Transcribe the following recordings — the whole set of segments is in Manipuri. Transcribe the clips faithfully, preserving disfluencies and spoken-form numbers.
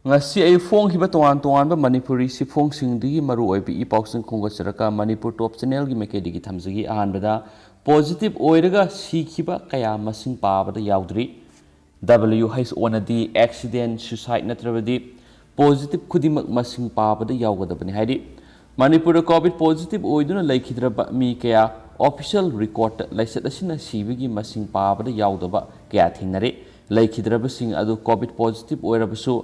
ꯉꯁꯤ ꯑꯌꯨꯛ ꯐꯣꯡꯈꯤꯕ ꯇꯣꯉꯥꯟ ꯇꯣꯉꯥꯟꯕ ꯃꯅꯤꯄꯨꯔꯤ ꯁꯤꯐꯣꯡꯁꯤꯡꯗꯨꯒꯤ ꯃꯔꯨꯑꯣꯏꯕ ꯏ ꯄꯥꯎꯁꯤꯡ ꯈꯣꯝꯒꯠꯆꯔꯒ ꯃꯅꯤꯄꯨꯔ ꯇꯣꯞ ꯆꯦꯅꯦꯜꯒꯤ ꯃꯥꯏꯀꯩꯗꯒꯤ ꯊꯝꯖꯒꯦ꯫ ꯑꯍꯥꯟꯕꯗ, ꯄꯣꯖꯤꯇꯤꯚ ꯑꯣꯏꯔꯒ ꯁꯤꯈꯤꯕ ꯀꯌꯥ ꯃꯁꯤꯡ ꯄꯥꯕꯗ ꯌꯥꯎꯗ꯭ꯔꯤ꯫ ꯗꯕ꯭ꯂꯤꯌꯨ ꯍꯩꯆ ꯑꯣꯅꯗꯤ ꯑꯦꯛꯁꯤꯗꯦꯟ, ꯁꯨꯏꯁꯥꯏꯗ ꯅꯠꯇ꯭ꯔꯕꯗꯤ ꯄꯣꯖꯤꯇꯤꯚ ꯈꯨꯗꯤꯡꯃꯛ ꯃꯁꯤꯡ ꯄꯥꯕꯗ ꯌꯥꯎꯒꯗꯕꯅꯤ ꯍꯥꯏꯔꯤ꯫ ꯃꯅꯤꯄꯨꯔꯗ ꯀꯣꯚꯤꯗ ꯄꯣꯖꯤꯇꯤꯚ ꯑꯣꯏꯗꯨꯅ ꯂꯩꯈꯤꯗ꯭ꯔꯕ ꯃꯤ ꯀꯌꯥ ꯑꯣꯐꯤꯁꯤꯌꯦꯜ ꯔꯦꯀꯣꯔꯗꯇ ꯂꯥꯏꯆꯠ ꯑꯁꯤꯅ ꯁꯤꯕꯒꯤ ꯃꯁꯤꯡ ꯄꯥꯕꯗ ꯌꯥꯎꯗꯕ ꯀꯌꯥ ꯊꯦꯡꯅꯔꯦ꯫ ꯂꯩꯈꯤꯗ꯭ꯔꯕꯁꯤꯡ ꯑꯗꯨ ꯀꯣꯚꯤꯗ ꯄꯣꯖꯤꯇꯤꯚ ꯑꯣꯏꯔꯕꯁꯨ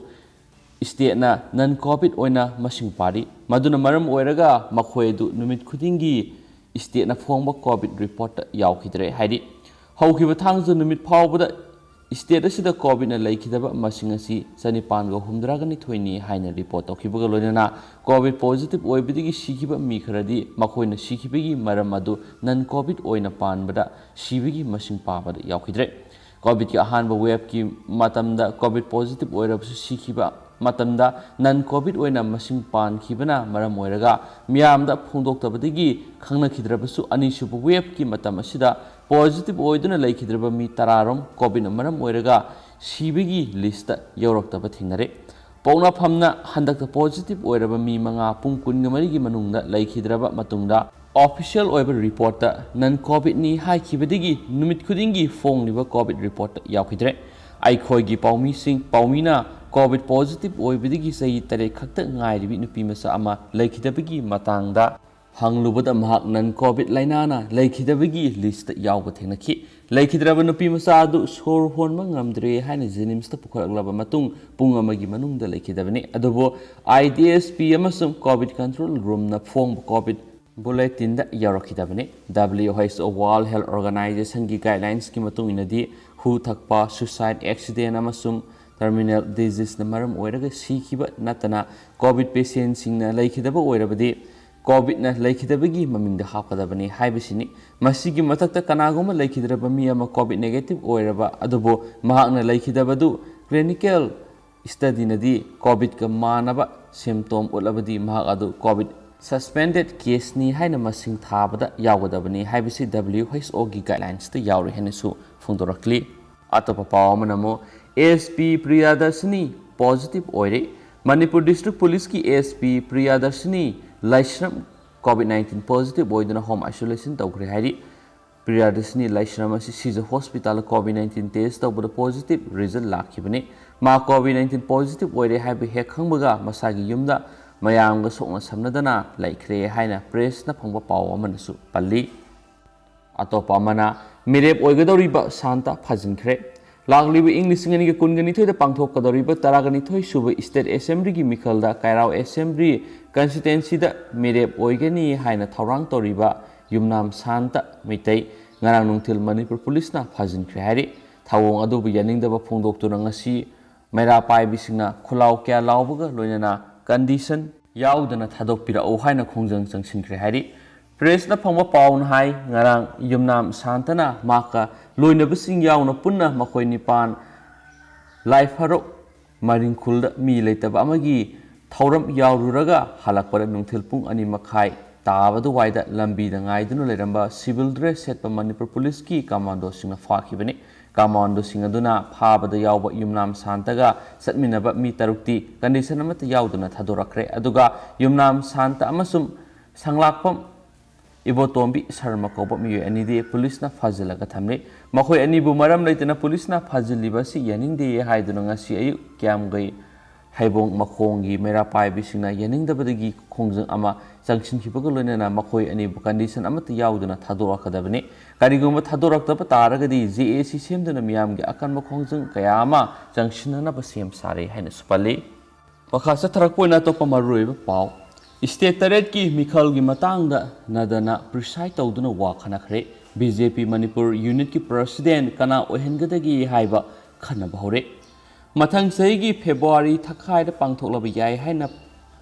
ꯁ꯭ꯇꯦꯠꯅ ꯅꯟ ꯀꯣꯚꯤꯗ ꯑꯣꯏꯅ ꯃꯁꯤꯡ ꯄꯥꯔꯤ꯫ ꯃꯗꯨꯅ ꯃꯔꯝ ꯑꯣꯏꯔꯒ ꯃꯈꯣꯏ ꯑꯗꯨ ꯅꯨꯃꯤꯠ ꯈꯨꯗꯤꯡꯒꯤ ꯁ꯭ꯇꯦꯠꯅ ꯐꯣꯡꯕ ꯀꯣꯚꯤꯗ ꯔꯤꯄꯣꯔꯠꯇ ꯌꯥꯎꯈꯤꯗ꯭ꯔꯦ ꯍꯥꯏꯔꯤ꯫ ꯍꯧꯈꯤꯕ ꯊꯥꯡꯖ ꯅꯨꯃꯤꯠ ꯐꯥꯎꯕꯗ ꯁ꯭ꯇꯦꯠ ꯑꯁꯤꯗ ꯀꯣꯚꯤꯗꯅ ꯂꯩꯈꯤꯗꯕ ꯃꯁꯤꯡ ꯑꯁꯤ ꯆꯅꯤꯄꯥꯟꯒ ꯍꯨꯝꯗ꯭ꯔꯥꯒ ꯅꯤꯊꯣꯏꯅꯤ ꯍꯥꯏꯅ ꯔꯤꯄꯣꯔꯠ ꯇꯧꯈꯤꯕꯒ ꯂꯣꯏꯅꯅ ꯀꯣꯚꯤꯗ ꯄꯣꯖꯤꯇꯤꯚ ꯑꯣꯏꯕꯗꯒꯤ ꯁꯤꯈꯤꯕ ꯃꯤ ꯈꯔꯗꯤ ꯃꯈꯣꯏꯅ ꯁꯤꯈꯤꯕꯒꯤ ꯃꯔꯝ ꯑꯗꯨ ꯅꯟ ꯀꯣꯚꯤꯗ ꯑꯣꯏꯅ ꯄꯥꯟꯕꯗ ꯁꯤꯕꯒꯤ ꯃꯁꯤꯡ ꯄꯥꯕꯗ ꯌꯥꯎꯈꯤꯗ꯭ꯔꯦ꯫ ꯀꯣꯚꯤꯗꯀꯤ ꯑꯍꯥꯟꯕ ꯋꯦꯕꯀꯤ ꯃꯇꯝꯗ ꯀꯣꯚꯤꯗ ꯄꯣꯖꯤꯇꯤꯚ ꯑꯣꯏꯔꯕꯁꯨ ꯁꯤꯈꯤꯕ ꯃꯇꯝꯗ ꯅꯟ ꯀꯣꯚꯤꯗ ꯑꯣꯏꯅ ꯃꯁꯤꯡ ꯄꯥꯟꯈꯤꯕꯅ ꯃꯔꯝ ꯑꯣꯏꯔꯒ ꯃꯤꯌꯥꯝꯗ ꯐꯣꯡꯗꯣꯛꯇꯕꯗꯒꯤ ꯈꯪꯅꯈꯤꯗ꯭ꯔꯕꯁꯨ, ꯑꯅꯤꯁꯨꯕ ꯋꯦꯕꯀꯤ ꯃꯇꯝ ꯑꯁꯤꯗ ꯄꯣꯖꯤꯇꯤꯚ ꯑꯣꯏꯗꯨꯅ ꯂꯩꯈꯤꯗ꯭ꯔꯕ ꯃꯤ ꯇꯔꯥꯔꯣꯝ ꯀꯣꯚꯤꯗꯅ ꯃꯔꯝ ꯑꯣꯏꯔꯒ ꯁꯤꯕꯒꯤ ꯂꯤꯁꯇ ꯌꯧꯔꯛꯇꯕ ꯊꯦꯡꯅꯔꯦ꯫ ꯄꯣꯛꯅꯐꯝꯅ ꯍꯟꯗꯛꯇ ꯄꯣꯖꯤꯇꯤꯚ ꯑꯣꯏꯔꯕ ꯃꯤ ꯃꯉꯥ ꯄꯨꯡ ꯀꯨꯟꯒ ꯃꯔꯤꯒꯤ ꯃꯅꯨꯡꯗ ꯂꯩꯈꯤꯗ꯭ꯔꯕ ꯃꯇꯨꯡꯗ, ꯑꯣꯐꯤꯁꯤꯌꯦꯜ ꯑꯣꯏꯕ ꯔꯤꯄꯣꯔꯠꯇ ꯅꯟ ꯀꯣꯚꯤꯗꯅꯤ ꯍꯥꯏꯈꯤꯕꯗꯒꯤ ꯅꯨꯃꯤꯠ ꯈꯨꯗꯤꯡꯒꯤ ꯐꯣꯡꯂꯤꯕ ꯀꯣꯚꯤꯗ ꯔꯤꯄꯣꯔꯠꯇ ꯌꯥꯎꯈꯤꯗ꯭ꯔꯦ꯫ ꯑꯩꯈꯣꯏꯒꯤ ꯄꯥꯎꯃꯤꯁꯤꯡ, ꯄꯥꯎꯃꯤꯅ ꯀꯣꯚꯤꯗ ꯄꯣꯖꯤꯇꯤꯚ ꯑꯣꯏꯕꯗꯒꯤ ꯆꯍꯤ ꯇꯔꯦꯠ ꯈꯛꯇ ꯉꯥꯏꯔꯤꯕꯤ ꯅꯨꯄꯤ ꯃꯆꯥ ꯑꯃ ꯂꯩꯈꯤꯗꯕꯒꯤ ꯃꯇꯥꯡꯗ ꯍꯪꯂꯨꯕꯗ, ꯃꯍꯥꯛ ꯅꯟ ꯀꯣꯚꯤꯗ ꯂꯥꯏꯅꯥꯅ ꯂꯩꯈꯤꯗꯕꯒꯤ ꯂꯤꯁꯇ ꯌꯥꯎꯕ ꯊꯦꯡꯅꯈꯤ꯫ ꯂꯩꯈꯤꯗ꯭ꯔꯕ ꯅꯨꯄꯤ ꯃꯆꯥ ꯑꯗꯨ ꯁꯣꯔ ꯍꯣꯟꯕ ꯉꯝꯗ꯭ꯔꯦ ꯍꯥꯏꯅ ꯖꯦꯅꯤꯝꯁꯇ ꯄꯨꯈꯠꯂꯛꯂꯕ ꯃꯇꯨꯡ ꯄꯨꯡ ꯑꯃꯒꯤ ꯃꯅꯨꯡꯗ ꯂꯩꯈꯤꯗꯕꯅꯤ꯫ ꯑꯗꯨꯕꯨ ꯑꯥꯏ ꯗꯤ ꯑꯦꯁ ꯄꯤ ꯑꯃꯁꯨꯡ ꯀꯣꯚꯤꯗ ꯀꯟꯇ꯭ꯔꯣꯜ ꯔꯨꯝꯅ ꯐꯣꯡꯕ ꯀꯣꯚꯤꯗ ꯕꯨꯂꯦꯇꯤꯟꯗ ꯌꯥꯎꯔꯛꯈꯤꯗꯕꯅꯤ꯫ W H O, world health ꯑꯣꯔꯒꯅꯥꯏꯖꯦꯁꯟꯒꯤ ꯒꯥꯏꯗꯂꯥꯏꯟꯁꯀꯤ ꯃꯇꯨꯡ ꯏꯟꯅꯗꯤ, ꯍꯨ ꯊꯛꯄ, ꯁꯨꯏꯁꯥꯏꯗ, ꯑꯦꯛꯁꯤꯗꯦꯟ ꯑꯃꯁꯨꯡ ꯇꯔꯃꯤꯅꯦꯜ ꯗꯤꯖꯤꯖꯅ ꯃꯔꯝ ꯑꯣꯏꯔꯒ ꯁꯤꯈꯤꯕ ꯅꯠꯇꯅ ꯀꯣꯚꯤꯗ ꯄꯦꯁꯦꯟꯁꯤꯡꯅ ꯂꯩꯈꯤꯗꯕ ꯑꯣꯏꯔꯕꯗꯤ, ꯀꯣꯚꯤꯗꯅ ꯂꯩꯈꯤꯗꯕꯒꯤ ꯃꯃꯤꯡꯗ ꯍꯥꯞꯀꯗꯕꯅꯤ ꯍꯥꯏꯕꯁꯤꯅꯤ꯫ ꯃꯁꯤꯒꯤ ꯃꯊꯛꯇ, ꯀꯅꯥꯒꯨꯝꯕ ꯂꯩꯈꯤꯗ꯭ꯔꯕ ꯃꯤ ꯑꯃ ꯀꯣꯚꯤꯗ ꯅꯦꯒꯦꯇꯤꯚ ꯑꯣꯏꯔꯕ ꯑꯗꯨꯕꯨ ꯃꯍꯥꯛꯅ ꯂꯩꯈꯤꯗꯕꯗꯨ ꯀ꯭ꯂꯤꯅꯤꯀꯦꯜ ꯁ꯭ꯇꯗꯤꯅꯗꯤ ꯀꯣꯚꯤꯗꯀ ꯃꯥꯟꯅꯕ ꯁꯤꯝꯇꯣꯝ ꯎꯠꯂꯕꯗꯤ, ꯃꯍꯥꯛ ꯑꯗꯨ ꯀꯣꯚꯤꯗ ꯁꯁꯄꯦꯟꯗꯦꯗ ꯀꯦꯁꯅꯤ ꯍꯥꯏꯅ ꯃꯁꯤꯡ ꯊꯥꯕꯗ ꯌꯥꯎꯒꯗꯕꯅꯤ ꯍꯥꯏꯕꯁꯤ ꯗꯕ꯭ꯂꯤꯌꯨ ꯑꯩꯆ ꯑꯣꯒꯤ ꯒꯥꯏꯗꯂꯥꯏꯟꯁꯇ ꯌꯥꯎꯔꯤ ꯍꯥꯏꯅꯁꯨ ꯐꯣꯡꯗꯣꯔꯛꯂꯤ꯫ ꯑꯇꯣꯞꯄ ꯄꯥꯎ ꯑꯃꯅ ꯑꯃꯨꯛ, ꯑꯦꯁ ꯄꯤ ꯄ꯭ꯔꯤꯌꯥꯗꯔꯁꯤꯅꯤ ꯄꯣꯖꯤꯇꯤꯚ ꯑꯣꯏꯔꯦ꯫ ꯃꯅꯤꯄꯨꯔ ꯗꯤꯁꯇ꯭ꯔꯤꯛ ꯄꯨꯂꯤꯁꯀꯤ A S P Priyadarshini Laishram Covid nineteen positive ꯑꯣꯏꯗꯨꯅ ꯍꯣꯝ ꯑꯥꯏꯁꯣꯂꯦꯁꯟ ꯇꯧꯈ꯭ꯔꯦ ꯍꯥꯏꯔꯤ꯫ ꯄ꯭ꯔꯤꯌꯥꯗꯔꯁꯤꯅꯤ ꯂꯥꯏꯁ꯭ꯔꯝ ꯑꯁꯤ ꯁꯤꯖ ꯍꯣꯁꯄꯤꯇꯥꯜꯗ ꯀꯣꯚꯤꯗ ꯅꯥꯏꯟꯇꯤꯟ ꯇꯦꯁ ꯇꯧꯕꯗ ꯄꯣꯖꯤꯇꯤꯚ ꯔꯤꯖꯜ ꯂꯥꯛꯈꯤꯕꯅꯤ꯫ ꯃꯥ ꯀꯣꯚꯤꯗ ꯅꯥꯏꯟꯇꯤꯟ ꯄꯣꯖꯤꯇꯤꯚ ꯑꯣꯏꯔꯦ ꯍꯥꯏꯕ ꯍꯦꯛ ꯈꯪꯕꯒ ꯃꯁꯥꯒꯤ ꯌꯨꯝꯗ ꯃꯌꯥꯝꯒ ꯁꯣꯛꯅ ꯁꯝꯅꯗꯅ ꯂꯩꯈ꯭ꯔꯦ ꯍꯥꯏꯅ ꯄ꯭ꯔꯦꯁꯅ ꯐꯪꯕ ꯄꯥꯎ ꯑꯃꯅꯁꯨ ꯄꯜꯂꯤ꯫ ꯑꯇꯣꯞꯄ ꯑꯃꯅ, ꯃꯤꯔꯦꯞ ꯑꯣꯏꯒꯗꯧꯔꯤꯕ ꯁꯥꯟꯇ ꯐꯥꯖꯤꯟꯈ꯭ꯔꯦ꯫ ꯂꯥꯛꯂꯤꯕ ꯏꯪ ꯂꯤꯁꯤꯡ ꯑꯅꯤꯒ ꯀꯨꯟꯒ ꯅꯤꯊꯣꯏꯗ ꯄꯥꯡꯊꯣꯛꯀꯗꯧꯔꯤꯕ ꯇꯔꯥꯒ ꯅꯤꯊꯣꯏ ꯁꯨꯕ ꯏꯁꯇꯦꯠ ꯑꯦꯁꯦꯝꯕ꯭ꯂꯤꯒꯤ ꯃꯤꯈꯜꯗ ꯀꯩꯔꯥꯎ ꯑꯦꯁꯦꯝꯕ꯭ꯂꯤ ꯀꯟꯁꯇꯤꯇ꯭ꯋꯦꯟꯁꯤꯗ ꯃꯤꯔꯦꯞ ꯑꯣꯏꯒꯅꯤ ꯍꯥꯏꯅ ꯊꯧꯔꯥꯡ ꯇꯧꯔꯤꯕ ꯌꯨꯝꯅꯥꯝ ꯁꯥꯟꯇ ꯃꯤꯇꯩ ꯉꯔꯥꯡ ꯅꯨꯡꯊꯤꯜ ꯃꯅꯤꯄꯨꯔ ꯄꯨꯂꯤꯁꯅ ꯐꯥꯖꯤꯟꯈ꯭ꯔꯦ ꯍꯥꯏꯔꯤ꯫ ꯊꯧꯑꯣꯡ ꯑꯗꯨꯕꯨ ꯌꯥꯅꯤꯡꯗꯕ ꯐꯣꯡꯗꯣꯛꯇꯨꯅ ꯉꯁꯤ ꯃꯩꯔꯥ ꯄꯥꯏꯕꯤꯁꯤꯡꯅ ꯈꯨꯂꯥꯎ ꯀꯌꯥ ꯂꯥꯎꯕꯒ ꯂꯣꯏꯅꯅ ꯀꯟꯗꯤꯁꯟ ꯌꯥꯎꯗꯅ ꯊꯥꯗꯣꯛꯄꯤꯔꯛꯎ ꯍꯥꯏꯅ ꯈꯣꯡꯖꯪ ꯆꯪꯁꯤꯟꯈ꯭ꯔꯦ ꯍꯥꯏꯔꯤ꯫ ꯄ꯭ꯔꯦꯁꯅ ꯐꯪꯕ ꯄꯥꯎꯅ ꯍꯥꯏ, ꯉꯔꯥꯡ ꯌꯨꯝꯅꯥꯝ ꯁꯥꯟꯇꯅ ꯃꯍꯥꯛꯀ ꯂꯣꯏꯅꯕꯁꯤꯡ ꯌꯥꯎꯅ ꯄꯨꯟꯅ ꯃꯈꯣꯏ ꯅꯤꯄꯥꯟ ꯂꯥꯏꯐꯔꯣꯛ ꯃꯔꯤꯡꯈꯨꯜꯗ ꯃꯤ ꯂꯩꯇꯕ ꯑꯃꯒꯤ ꯊꯧꯔꯝ ꯌꯥꯎꯔꯨꯔꯒ ꯍꯜꯂꯛꯄꯗ ꯅꯨꯡꯊꯤꯜ ꯄꯨꯡ ꯑꯅꯤ ꯃꯈꯥꯏ ꯇꯥꯕ ꯑꯗꯨꯋꯥꯏꯗ ꯂꯝꯕꯤꯗ ꯉꯥꯏꯗꯨꯅ ꯂꯩꯔꯝꯕ ꯁꯤꯚꯤꯜ ꯗ꯭ꯔꯦꯁ ꯁꯦꯠꯄ ꯃꯅꯤꯄꯨꯔ ꯄꯨꯂꯤꯁꯀꯤ ꯀꯃꯥꯟꯗꯣꯁꯤꯡꯅ ꯐꯥꯈꯤꯕꯅꯤ꯫ ꯀꯃꯥꯟꯗꯣꯁꯤꯡ ꯑꯗꯨꯅ ꯐꯥꯕꯗ ꯌꯥꯎꯕ ꯌꯨꯝꯅꯥꯝ ꯁꯥꯟꯇꯒ ꯆꯠꯃꯤꯟꯅꯕ ꯃꯤ ꯇꯔꯨꯛꯇꯤ ꯀꯟꯗꯤꯁꯟ ꯑꯃꯠꯇ ꯌꯥꯎꯗꯅ ꯊꯥꯗꯣꯔꯛꯈ꯭ꯔꯦ꯫ ꯑꯗꯨꯒ ꯌꯨꯝꯅꯥꯝ ꯁꯥꯟꯇ ꯑꯃꯁꯨꯡ ꯁꯪꯂꯥꯛꯄꯝ ꯏꯕꯣꯇꯣꯝꯕꯤ ꯁꯔꯃ ꯀꯧꯕ ꯃꯤꯑꯣꯏ ꯑꯅꯤꯗꯤ ꯄꯨꯂꯤꯁꯅ ꯐꯥꯖꯤꯜꯂꯒ ꯊꯝꯂꯤ꯫ ꯃꯈꯣꯏ ꯑꯅꯤꯕꯨ ꯃꯔꯝ ꯂꯩꯇꯅ ꯄꯨꯂꯤꯁꯅ ꯐꯥꯖꯤꯜꯂꯤꯕ ꯑꯁꯤ ꯌꯥꯅꯤꯡꯗꯦ ꯍꯥꯏꯗꯨꯅ ꯉꯁꯤ ꯑꯌꯨꯛ ꯀꯤꯌꯥꯝꯒꯩ ꯍꯩꯕꯣꯡ ꯃꯈꯣꯡꯒꯤ ꯃꯩꯔꯥ ꯄꯥꯏꯕꯤꯁꯤꯡꯅ ꯌꯥꯅꯤꯡꯗꯕꯗꯒꯤ ꯈꯣꯡꯖꯪ ꯑꯃ ꯆꯪꯁꯤꯟꯈꯤꯕꯒ ꯂꯣꯏꯅꯅ ꯃꯈꯣꯏ ꯑꯅꯤꯕꯨ ꯀꯟꯗꯤꯁꯟ ꯑꯃꯠꯇ ꯌꯥꯎꯗꯅ ꯊꯥꯗꯣꯔꯛꯀꯗꯕꯅꯤ꯫ ꯀꯔꯤꯒꯨꯝꯕ ꯊꯥꯗꯣꯔꯛꯇꯕ ꯇꯥꯔꯒꯗꯤ ꯖꯦ ꯑꯦ ꯁꯤ ꯁꯦꯝꯗꯨꯅ ꯃꯤꯌꯥꯝꯒꯤ ꯑꯀꯟꯕ ꯈꯣꯡꯖꯪ ꯀꯌꯥ ꯑꯃ ꯆꯪꯁꯤꯟꯅꯅꯕ ꯁꯦꯝ ꯁꯥꯔꯦ ꯍꯥꯏꯅꯁꯨ ꯄꯜꯂꯤ꯫ ꯃꯈꯥ ꯆꯠꯊꯔꯛꯄ ꯑꯣꯏꯅ ꯑꯇꯣꯞꯄ ꯃꯔꯨꯑꯣꯏꯕ ꯄꯥꯎ꯫ ꯏꯁꯇꯦꯠ ꯇꯔꯦꯠꯀꯤ ꯃꯤꯈꯜꯒꯤ ꯃꯇꯥꯡꯗ ꯅꯗꯅ ꯄ꯭ꯔꯤꯁꯥꯏꯗ ꯇꯧꯗꯨꯅ ꯋꯥ ꯈꯟꯅꯈ꯭ꯔꯦ꯫ ꯕꯤ ꯖꯦ ꯄꯤ ꯃꯅꯤꯄꯨꯔ ꯌꯨꯅꯤꯠꯀꯤ ꯄ꯭ꯔꯁꯤꯗꯦꯟ ꯀꯅꯥ ꯑꯣꯏꯍꯟꯒꯗꯒꯦ ꯍꯥꯏꯕ ꯈꯟꯅꯕ ꯍꯧꯔꯦ꯫ ꯃꯊꯪ ꯆꯍꯤꯒꯤ ꯐꯦꯕ꯭ꯔꯨꯋꯥꯔꯤ ꯊꯈꯥꯏꯗ ꯄꯥꯡꯊꯣꯛꯂꯕ ꯌꯥꯏ ꯍꯥꯏꯅ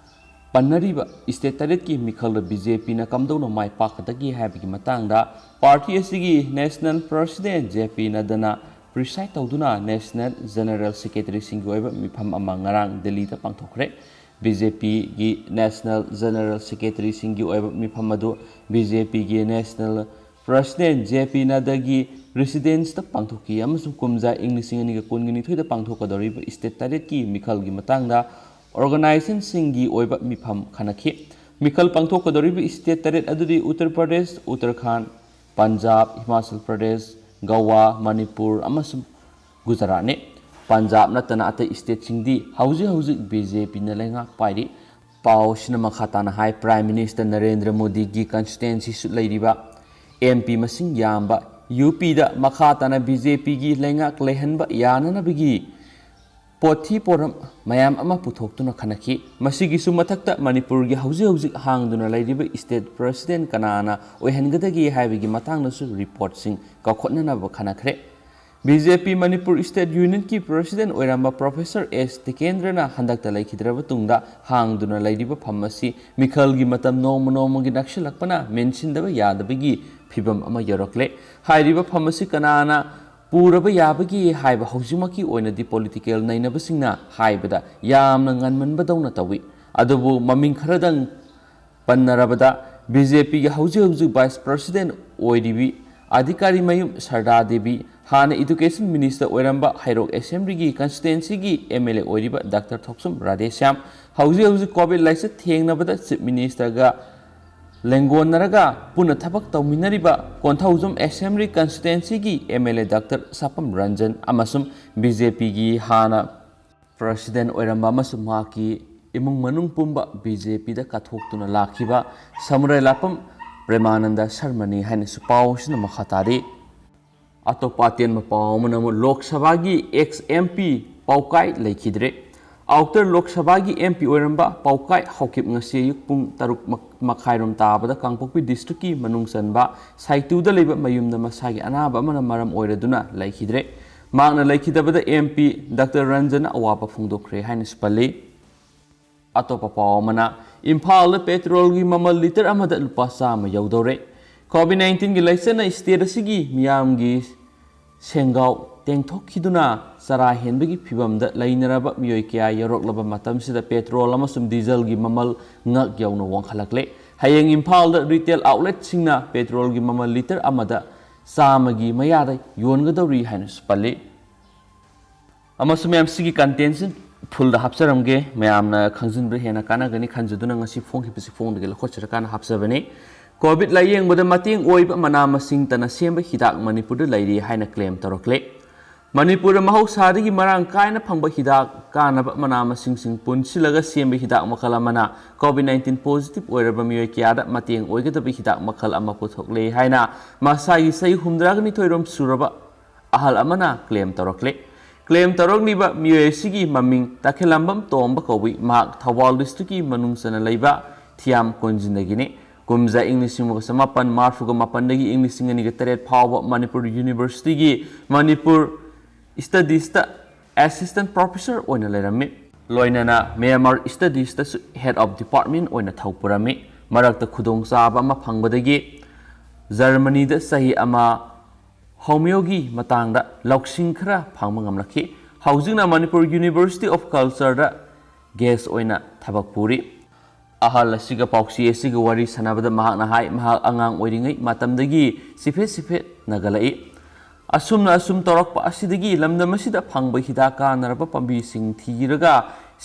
ꯄꯟꯅꯔꯤꯕ ꯏꯁꯇꯦꯠ ꯇꯔꯦꯠꯀꯤ ꯃꯤꯈꯜꯗ ꯕꯤ ꯖꯦ ꯄꯤꯅ ꯀꯝꯗꯧꯅ ꯃꯥꯏ ꯄꯥꯛꯀꯗꯒꯦ ꯍꯥꯏꯕꯒꯤ ꯃꯇꯥꯡꯗ ꯄꯥꯔꯇꯤ ꯑꯁꯤꯒꯤ ꯅꯦꯁꯅꯦꯜ ꯄ꯭ꯔꯁꯤꯗꯦꯟ ꯖꯦ ꯄꯤ ꯅꯗ꯭ꯗꯥꯅ ꯄ꯭ꯔꯤꯁꯥꯏꯗ ꯇꯧꯗꯨꯅ ꯅꯦꯁꯅꯦꯜ ꯖꯦꯅꯔꯦꯜ ꯁꯦꯀ꯭ꯔꯦꯇꯔꯤꯁꯤꯡꯒꯤ ꯑꯣꯏꯕ ꯃꯤꯐꯝ ꯑꯃ ꯉꯔꯥꯡ ꯗꯤꯜꯂꯤꯗ ꯄꯥꯡꯊꯣꯛꯈ꯭ꯔꯦ꯫ ꯕꯤ ꯖꯦ ꯄꯤꯒꯤ ꯅꯦꯁꯅꯦꯜ ꯖꯦꯅꯔꯦꯜ ꯁꯦꯀ꯭ꯔꯦꯇꯔꯤꯁꯤꯡꯒꯤ ꯑꯣꯏꯕ ꯃꯤꯐꯝ ꯑꯗꯨ ꯕꯤ ꯖꯦ ꯄꯤꯒꯤ ꯅꯦꯁꯅꯦꯜ ꯄ꯭ꯔꯁꯤꯗꯦꯟ ꯖꯦ ꯄꯤ ꯅꯗ꯭ꯗꯥꯒꯤ ꯔꯤꯁꯤꯗꯦꯟꯁꯇ ꯄꯥꯡꯊꯣꯛꯈꯤ ꯑꯃꯁꯨꯡ ꯀꯨꯝꯖꯥ ꯏꯪ ꯂꯤꯁꯤꯡ ꯑꯅꯤꯒ ꯀꯨꯟꯒ ꯅꯤꯊꯣꯏꯗ ꯄꯥꯡꯊꯣꯛꯀꯗꯧꯔꯤꯕ ꯁ꯭ꯇꯦꯠ ꯇꯔꯦꯠꯀꯤ ꯃꯤꯈꯜꯒꯤ ꯃꯇꯥꯡꯗ ꯑꯣꯔꯒꯅꯥꯏꯖꯦꯁꯟꯁꯤꯡꯒꯤ ꯑꯣꯏꯕ ꯃꯤꯐꯝ ꯈꯟꯅꯈꯤ꯫ ꯃꯤꯈꯜ ꯄꯥꯡꯊꯣꯛꯀꯗꯧꯔꯤꯕ ꯁ꯭ꯇꯦꯠ ꯇꯔꯦꯠ ꯑꯗꯨꯗꯤ ꯎꯠꯇꯔ ꯄ꯭ꯔꯗꯦꯁ, ꯎꯠꯇꯔꯈꯥꯟ, ꯄꯟꯖꯥꯕ, ꯍꯤꯃꯥꯆꯜ ꯄ꯭ꯔꯗꯦꯁ, ꯒꯋꯥ, ꯃꯅꯤꯄꯨꯔ ꯑꯃꯁꯨꯡ ꯒꯨꯖꯔꯥꯠꯅꯤ꯫ ꯄꯟꯖꯥꯕ ꯅꯠꯇꯅ ꯑꯇꯩ ꯁ꯭ꯇꯦꯠꯁꯤꯡꯗꯤ ꯍꯧꯖꯤꯛ ꯍꯧꯖꯤꯛ ꯕꯤ ꯖꯦ ꯄꯤꯅ ꯂꯩꯉꯥꯛ ꯄꯥꯏꯔꯤ꯫ ꯄꯥꯎ ꯑꯁꯤꯅ ꯃꯈꯥ ꯇꯥꯅ ꯍꯥꯏ, ꯄ꯭ꯔꯥꯏꯝ ꯃꯤꯅꯤꯁꯇꯔ ꯅꯔꯦꯟꯗ꯭ꯔ ꯃꯣꯗꯤꯒꯤ ꯀꯟꯁꯇꯤꯇ꯭ꯋꯦꯟꯁꯤꯁꯨ ꯂꯩꯔꯤꯕ ꯑꯦꯝ ꯄꯤ ꯃꯁꯤꯡ ꯌꯥꯝꯕ ꯌꯨ ꯄꯤꯗ ꯃꯈꯥ ꯇꯥꯅ ꯕꯤ ꯖꯦ ꯄꯤꯒꯤ ꯂꯩꯉꯥꯛ ꯂꯩꯍꯟꯕ ꯌꯥꯅꯅꯕꯒꯤ ꯄꯣꯠꯊꯤ ꯄꯣꯔꯝ ꯃꯌꯥꯝ ꯑꯃ ꯄꯨꯊꯣꯛꯇꯨꯅ ꯈꯟꯅꯈꯤ꯫ ꯃꯁꯤꯒꯤꯁꯨ ꯃꯊꯛꯇ ꯃꯅꯤꯄꯨꯔꯒꯤ ꯍꯧꯖꯤꯛ ꯍꯧꯖꯤꯛ ꯍꯥꯡꯗꯨꯅ ꯂꯩꯔꯤꯕ ꯁ꯭ꯇꯦꯠ ꯄ꯭ꯔꯁꯤꯗꯦꯟ ꯀꯅꯥꯅ ꯑꯣꯏꯍꯟꯒꯗꯒꯦ ꯍꯥꯏꯕꯒꯤ ꯃꯇꯥꯡꯗꯁꯨ ꯔꯤꯄꯣꯔꯠꯁꯤꯡ ꯀꯧꯈꯠꯅꯅꯕ ꯈꯟꯅꯈ꯭ꯔꯦ꯫ ꯕꯤ ꯖꯦ ꯄꯤ ꯃꯅꯤꯄꯨꯔ ꯁ꯭ꯇꯦꯠ ꯌꯨꯅꯤꯌꯟꯒꯤ ꯄ꯭ꯔꯁꯤꯗꯦꯟ ꯑꯣꯏꯔꯝꯕ ꯄ꯭ꯔꯣꯐꯦꯁꯔ ꯑꯦꯁ ꯇꯤꯀꯦꯟꯗ꯭ꯔꯅ ꯍꯟꯗꯛꯇ ꯂꯩꯈꯤꯗ꯭ꯔꯕ ꯇꯨꯡꯗ ꯍꯥꯡꯗꯨꯅ ꯂꯩꯔꯤꯕ ꯐꯝ ꯑꯁꯤ ꯃꯤꯈꯜꯒꯤ ꯃꯇꯝ ꯅꯣꯡꯃ ꯅꯣꯡꯃꯒꯤ ꯅꯛꯁꯤꯜꯂꯛꯄꯅ ꯃꯦꯟꯁꯤꯟꯗꯕ ꯌꯥꯗꯕꯒꯤ ꯐꯤꯕꯝ ꯑꯃ ꯌꯧꯔꯛꯂꯦ꯫ ꯍꯥꯏꯔꯤꯕ ꯐꯝ ꯑꯁꯤ ꯀꯅꯥꯅ ꯄꯨꯔꯕ ꯌꯥꯕꯒꯦ ꯍꯥꯏꯕ ꯍꯧꯖꯤꯛꯃꯛꯀꯤ ꯑꯣꯏꯅꯗꯤ ꯄꯣꯂꯤꯇꯤꯀꯦꯜ ꯅꯩꯅꯕꯁꯤꯡꯅ ꯍꯥꯏꯕꯗ ꯌꯥꯝꯅ ꯉꯟꯃꯟꯕꯗꯧꯅ ꯇꯧꯏ꯫ ꯑꯗꯨꯕꯨ ꯃꯃꯤꯡ ꯈꯔꯗꯪ ꯄꯟꯅꯔꯕꯗ, ꯕꯤ ꯖꯦ ꯄꯤꯒꯤ ꯍꯧꯖꯤꯛ ꯍꯧꯖꯤꯛ ꯚꯥꯏꯁ ꯄ꯭ꯔꯁꯤꯗꯦꯟ ꯑꯣꯏꯔꯤꯕꯤ ꯑꯙꯤꯀꯥꯔꯤ ꯃꯌꯨꯝ ꯁꯔꯗꯥ ꯗꯦꯕꯤ, ꯍꯥꯟꯅ ꯏꯗꯨꯀꯦꯁꯟ ꯃꯤꯅꯤꯁꯇꯔ ꯑꯣꯏꯔꯝꯕ ꯍꯩꯔꯣꯛ ꯑꯦꯁꯦꯝꯕ꯭ꯂꯤꯒꯤ ꯀꯟꯁꯇꯤꯇ꯭ꯋꯦꯟꯁꯤꯒꯤ ꯑꯦꯝ ꯑꯦꯜ ꯑꯦ ꯑꯣꯏꯔꯤꯕ ꯗꯥꯛꯇꯔ ꯊꯣꯛꯆꯣꯝ ꯔꯥꯙꯦꯁ꯭ꯌꯥꯝ, ꯍꯧꯖꯤꯛ ꯍꯧꯖꯤꯛ ꯀꯣꯚꯤꯗ ꯂꯥꯏꯆꯠ ꯊꯦꯡꯅꯕꯗ ꯆꯤꯐ ꯃꯤꯅꯤꯁꯇꯔꯒ ꯂꯦꯡꯒꯣꯟꯅꯔꯒ ꯄꯨꯟꯅ ꯊꯕꯛ ꯇꯧꯃꯤꯟꯅꯔꯤꯕ ꯀꯣꯟꯊꯧꯖꯝ ꯑꯦꯁꯦꯝꯕ꯭ꯂꯤ ꯀꯟꯁꯇꯤꯇ꯭ꯋꯦꯟꯁꯤꯒꯤ M L A doctor Sapam Ranjan ꯑꯃꯁꯨꯡ ꯕꯤ ꯖꯦ ꯄꯤꯒꯤ ꯍꯥꯟꯅ ꯄ꯭ꯔꯁꯤꯗꯦꯟ ꯑꯣꯏꯔꯝꯕ ꯑꯃꯁꯨꯡ ꯃꯍꯥꯛꯀꯤ ꯏꯃꯨꯡ ꯃꯅꯨꯡ ꯄꯨꯝꯕ ꯕꯤ ꯖꯦ ꯄꯤꯗ ꯀꯠꯊꯣꯛꯇꯨꯅ ꯂꯥꯛꯈꯤꯕ ꯁꯃꯨꯔꯥꯏ ꯂꯥꯛꯄꯝ ꯄ꯭ꯔꯦꯃꯥꯅꯟꯗ ꯁꯔꯃꯅꯤ ꯍꯥꯏꯅꯁꯨ ꯄꯥꯎ ꯑꯁꯤꯅ ꯃꯈꯥ ꯇꯥꯔꯤ꯫ ꯑꯇꯣꯞꯄ ꯑꯇꯦꯟꯕ ꯄꯥꯎ ꯑꯃꯅ ꯑꯃꯨꯛ ꯂꯣꯛ ꯁꯚꯥꯒꯤ ꯑꯦꯛꯁ ꯑꯦꯝ ꯄꯤ ꯄꯥꯎꯀꯥꯏ ꯂꯩꯈꯤꯗ꯭ꯔꯦ꯫ ꯑꯥꯎꯇꯔ ꯂꯣꯛ ꯁꯚꯥꯒꯤ ꯑꯦꯝ ꯄꯤ ꯑꯣꯏꯔꯝꯕ ꯄꯥꯎꯀꯥꯏ ꯍꯥꯎꯀꯤꯞ ꯉꯁꯤ ꯑꯌꯨꯛ ꯄꯨꯡ ꯇꯔꯨꯛ ꯃꯈꯥꯏꯔꯣꯝ ꯇꯥꯕꯗ ꯀꯥꯡꯄꯣꯛꯄꯤ ꯗꯤꯁꯇ꯭ꯔꯤꯛꯀꯤ ꯃꯅꯨꯡ ꯆꯟꯕ ꯁꯥꯏꯇꯨꯗ ꯂꯩꯕ ꯃꯌꯨꯝꯗ ꯃꯁꯥꯒꯤ ꯑꯅꯥꯕ ꯑꯃꯅ ꯃꯔꯝ ꯑꯣꯏꯔꯗꯨꯅ ꯂꯩꯈꯤꯗ꯭ꯔꯦ꯫ ꯃꯍꯥꯛꯅ ꯂꯩꯈꯤꯗꯕꯗ ꯑꯦꯝ ꯄꯤ ꯗꯥꯛꯇꯔ ꯔꯟꯖꯟꯅ ꯑꯋꯥꯕ ꯐꯣꯡꯗꯣꯛꯈ꯭ꯔꯦ ꯍꯥꯏꯅꯁꯨ ꯄꯜꯂꯤ꯫ ꯑꯇꯣꯞꯄ ꯄꯥꯎ ꯑꯃꯅ, ꯏꯝꯐꯥꯜꯗ ꯄꯦꯇ꯭ꯔꯣꯜꯒꯤ ꯃꯃꯜ ꯂꯤꯇꯔ ꯑꯃꯗ ꯂꯨꯄꯥ ꯆꯥꯝꯃ ꯌꯧꯗꯧꯔꯦ꯫ ꯀꯣꯚꯤꯗ ꯅꯥꯏꯟꯇꯤꯟꯒꯤ ꯂꯥꯏꯆꯠꯅ ꯁ꯭ꯇꯦꯠ ꯑꯁꯤꯒꯤ ꯃꯤꯌꯥꯝꯒꯤ ꯁꯦꯟꯒꯥꯎ ꯇꯦꯡꯊꯣꯛꯈꯤꯗꯨꯅ ꯆꯔꯥ ꯍꯦꯟꯕꯒꯤ ꯐꯤꯚꯝꯗ ꯂꯩꯅꯔꯕ ꯃꯤꯑꯣꯏ ꯀꯌꯥ ꯌꯧꯔꯛꯂꯕ ꯃꯇꯝꯁꯤꯗ ꯄꯦꯇ꯭ꯔꯣꯜ ꯑꯃꯁꯨꯡ ꯗꯤꯖꯜꯒꯤ ꯃꯃꯜ ꯉꯛ ꯌꯧꯅ ꯋꯥꯡꯈꯠꯂꯛꯂꯦ꯫ ꯍꯌꯦꯡ ꯏꯝꯐꯥꯜꯗ ꯔꯤꯇꯦꯜ ꯑꯥꯎꯠꯂꯦꯠꯁꯤꯡꯅ ꯄꯦꯇ꯭ꯔꯣꯜꯒꯤ ꯃꯃꯜ ꯂꯤꯇꯔ ꯑꯃꯗ ꯆꯥꯝꯃꯒꯤ ꯃꯌꯥꯗ ꯌꯣꯟꯒꯗꯧꯔꯤ ꯍꯥꯏꯅꯁꯨ ꯄꯜꯂꯤ꯫ ꯑꯃꯁꯨꯡ ꯃꯌꯥꯝ, ꯁꯤꯒꯤ ꯀꯟꯇꯦꯟꯁꯤ ꯐꯨꯜꯗ ꯍꯥꯞꯆꯔꯝꯒꯦ, ꯃꯌꯥꯝꯅ ꯈꯪꯖꯤꯟꯕ ꯍꯦꯟꯅ ꯀꯥꯟꯅꯒꯅꯤ ꯈꯟꯖꯗꯨꯅ ꯉꯁꯤ ꯐꯣꯡꯈꯤꯕꯁꯤ ꯐꯣꯡꯗꯒꯤ ꯂꯧꯈꯠꯆꯔꯀꯥꯟꯗ ꯍꯥꯞꯆꯕꯅꯤ꯫ ꯀꯣꯚꯤꯗ ꯂꯥꯏꯌꯦꯡꯕꯗ ꯃꯇꯦꯡ ꯑꯣꯏꯕ ꯃꯅꯥ ꯃꯁꯤꯡꯇꯅ ꯁꯦꯝꯕ ꯍꯤꯗꯥꯛ ꯃꯅꯤꯄꯨꯔꯗ ꯂꯩꯔꯤ ꯍꯥꯏꯅ ꯀ꯭ꯂꯦꯝ ꯇꯧꯔꯛꯂꯦ꯫ ꯃꯅꯤꯄꯨꯔꯗ ꯃꯍꯧꯁꯥꯗꯒꯤ ꯃꯔꯥꯡ ꯀꯥꯏꯅ ꯐꯪꯕ ꯍꯤꯗꯥꯛ ꯀꯥꯟꯅꯕ ꯃꯅꯥ ꯃꯁꯤꯡꯁꯤꯡ ꯄꯨꯟꯁꯤꯜꯂꯒ ꯁꯦꯝꯕ ꯍꯤꯗꯥꯛ ꯃꯈꯜ ꯑꯃꯅ ꯀꯣꯚꯤꯗ ꯅꯥꯏꯟꯇꯤꯟ ꯄꯣꯖꯤꯇꯤꯚ ꯑꯣꯏꯔꯕ ꯃꯤꯑꯣꯏ ꯀꯌꯥꯗ ꯃꯇꯦꯡ ꯑꯣꯏꯒꯗꯕ ꯍꯤꯗꯥꯛ ꯃꯈꯜ ꯑꯃ ꯄꯨꯊꯣꯛꯂꯦ ꯍꯥꯏꯅ ꯃꯁꯥꯒꯤ ꯆꯍꯤ ꯍꯨꯝꯗ꯭ꯔꯥꯒ ꯅꯤꯊꯣꯏ ꯔꯣꯝ ꯁꯨꯔꯕ ꯑꯍꯜ ꯑꯃꯅ ꯀ꯭ꯂꯦꯝ ꯇꯧꯔꯛꯂꯦ꯫ ꯀ꯭ꯂꯦꯝ ꯇꯧꯔꯛꯂꯤꯕ ꯃꯤꯑꯣꯏ ꯑꯁꯤꯒꯤ ꯃꯃꯤꯡ ꯇꯈꯦꯂꯝꯕꯝ ꯇꯣꯝꯕ ꯀꯧꯏ꯫ ꯃꯍꯥꯛ ꯊꯧꯕꯥꯜ ꯗꯤꯁꯇ꯭ꯔꯤꯛꯀꯤ ꯃꯅꯨꯡ ꯆꯟꯅ ꯂꯩꯕ ꯊꯤꯌꯥꯝ ꯀꯣꯟꯖꯤꯟꯗꯒꯤꯅꯤ꯫ ꯀꯨꯝꯖꯥ ꯏꯪ ꯂꯤꯁꯤꯡ ꯑꯃꯒ ꯆꯃꯥꯄꯟ ꯃꯔꯤꯐꯨꯒ ꯃꯥꯄꯟꯗꯒꯤ ꯏꯪ ꯂꯤꯁꯤꯡ ꯑꯅꯤꯒ ꯇꯔꯦꯠ ꯐꯥꯎꯕ ꯃꯅꯤꯄꯨꯔ ꯌꯨꯅꯤꯚꯔꯁꯤꯇꯤꯒꯤ ꯃꯅꯤꯄꯨꯔ ꯁ꯭ꯇꯗꯤꯁꯇ ꯑꯦꯁꯤꯁꯇꯦꯟ ꯄ꯭ꯔꯣꯐꯦꯁꯔ ꯑꯣꯏꯅ ꯂꯩꯔꯝꯃꯤ꯫ ꯂꯣꯏꯅꯅ ꯃ꯭ꯌꯥꯟꯃꯥꯔ ꯁ꯭ꯇꯗꯤꯁꯇꯁꯨ ꯍꯦꯗ ꯑꯣꯐ ꯗꯤꯄꯥꯔꯠꯃꯦꯟ ꯑꯣꯏꯅ ꯊꯧ ꯄꯨꯔꯝꯃꯤ꯫ ꯃꯔꯛꯇ ꯈꯨꯗꯣꯡꯆꯥꯕ ꯑꯃ ꯐꯪꯕꯗꯒꯤ ꯖꯔꯃꯅꯤꯗ ꯆꯍꯤ ꯑꯃ ꯍꯣꯃꯤꯌꯣꯒꯤ ꯃꯇꯥꯡꯗ ꯂꯧꯁꯤꯡ ꯈꯔ ꯐꯪꯕ ꯉꯝꯂꯛꯈꯤ꯫ ꯍꯧꯖꯤꯛꯅ ꯃꯅꯤꯄꯨꯔ ꯌꯨꯅꯤꯚꯔꯁꯤꯇꯤ ꯑꯣꯐ ꯀꯜꯆꯔꯗ ꯒꯦꯁ ꯑꯣꯏꯅ ꯊꯕꯛ ꯄꯨꯔꯤ꯫ ꯑꯍꯜ ꯑꯁꯤꯒ ꯄꯥꯎꯆꯦ ꯑꯁꯤꯒ ꯋꯥꯔꯤ ꯁꯥꯟꯅꯕꯗ ꯃꯍꯥꯛꯅ ꯍꯥꯏ, ꯃꯍꯥꯛ ꯑꯉꯥꯡ ꯑꯣꯏꯔꯤꯉꯩ ꯃꯇꯝꯗꯒꯤ ꯆꯤꯐꯦꯠ ꯆꯤꯐꯦꯠ ꯅꯥꯒꯠꯂꯛꯏ꯫ ꯑꯁꯨꯝꯅ ꯑꯁꯨꯝ ꯇꯧꯔꯛꯄ ꯑꯁꯤꯗꯒꯤ ꯂꯝꯗꯝ ꯑꯁꯤꯗ ꯐꯪꯕ ꯍꯤꯗꯥꯛ ꯀꯥꯟꯅꯔꯕ ꯄꯥꯝꯕꯤꯁꯤꯡ ꯊꯤꯔꯒ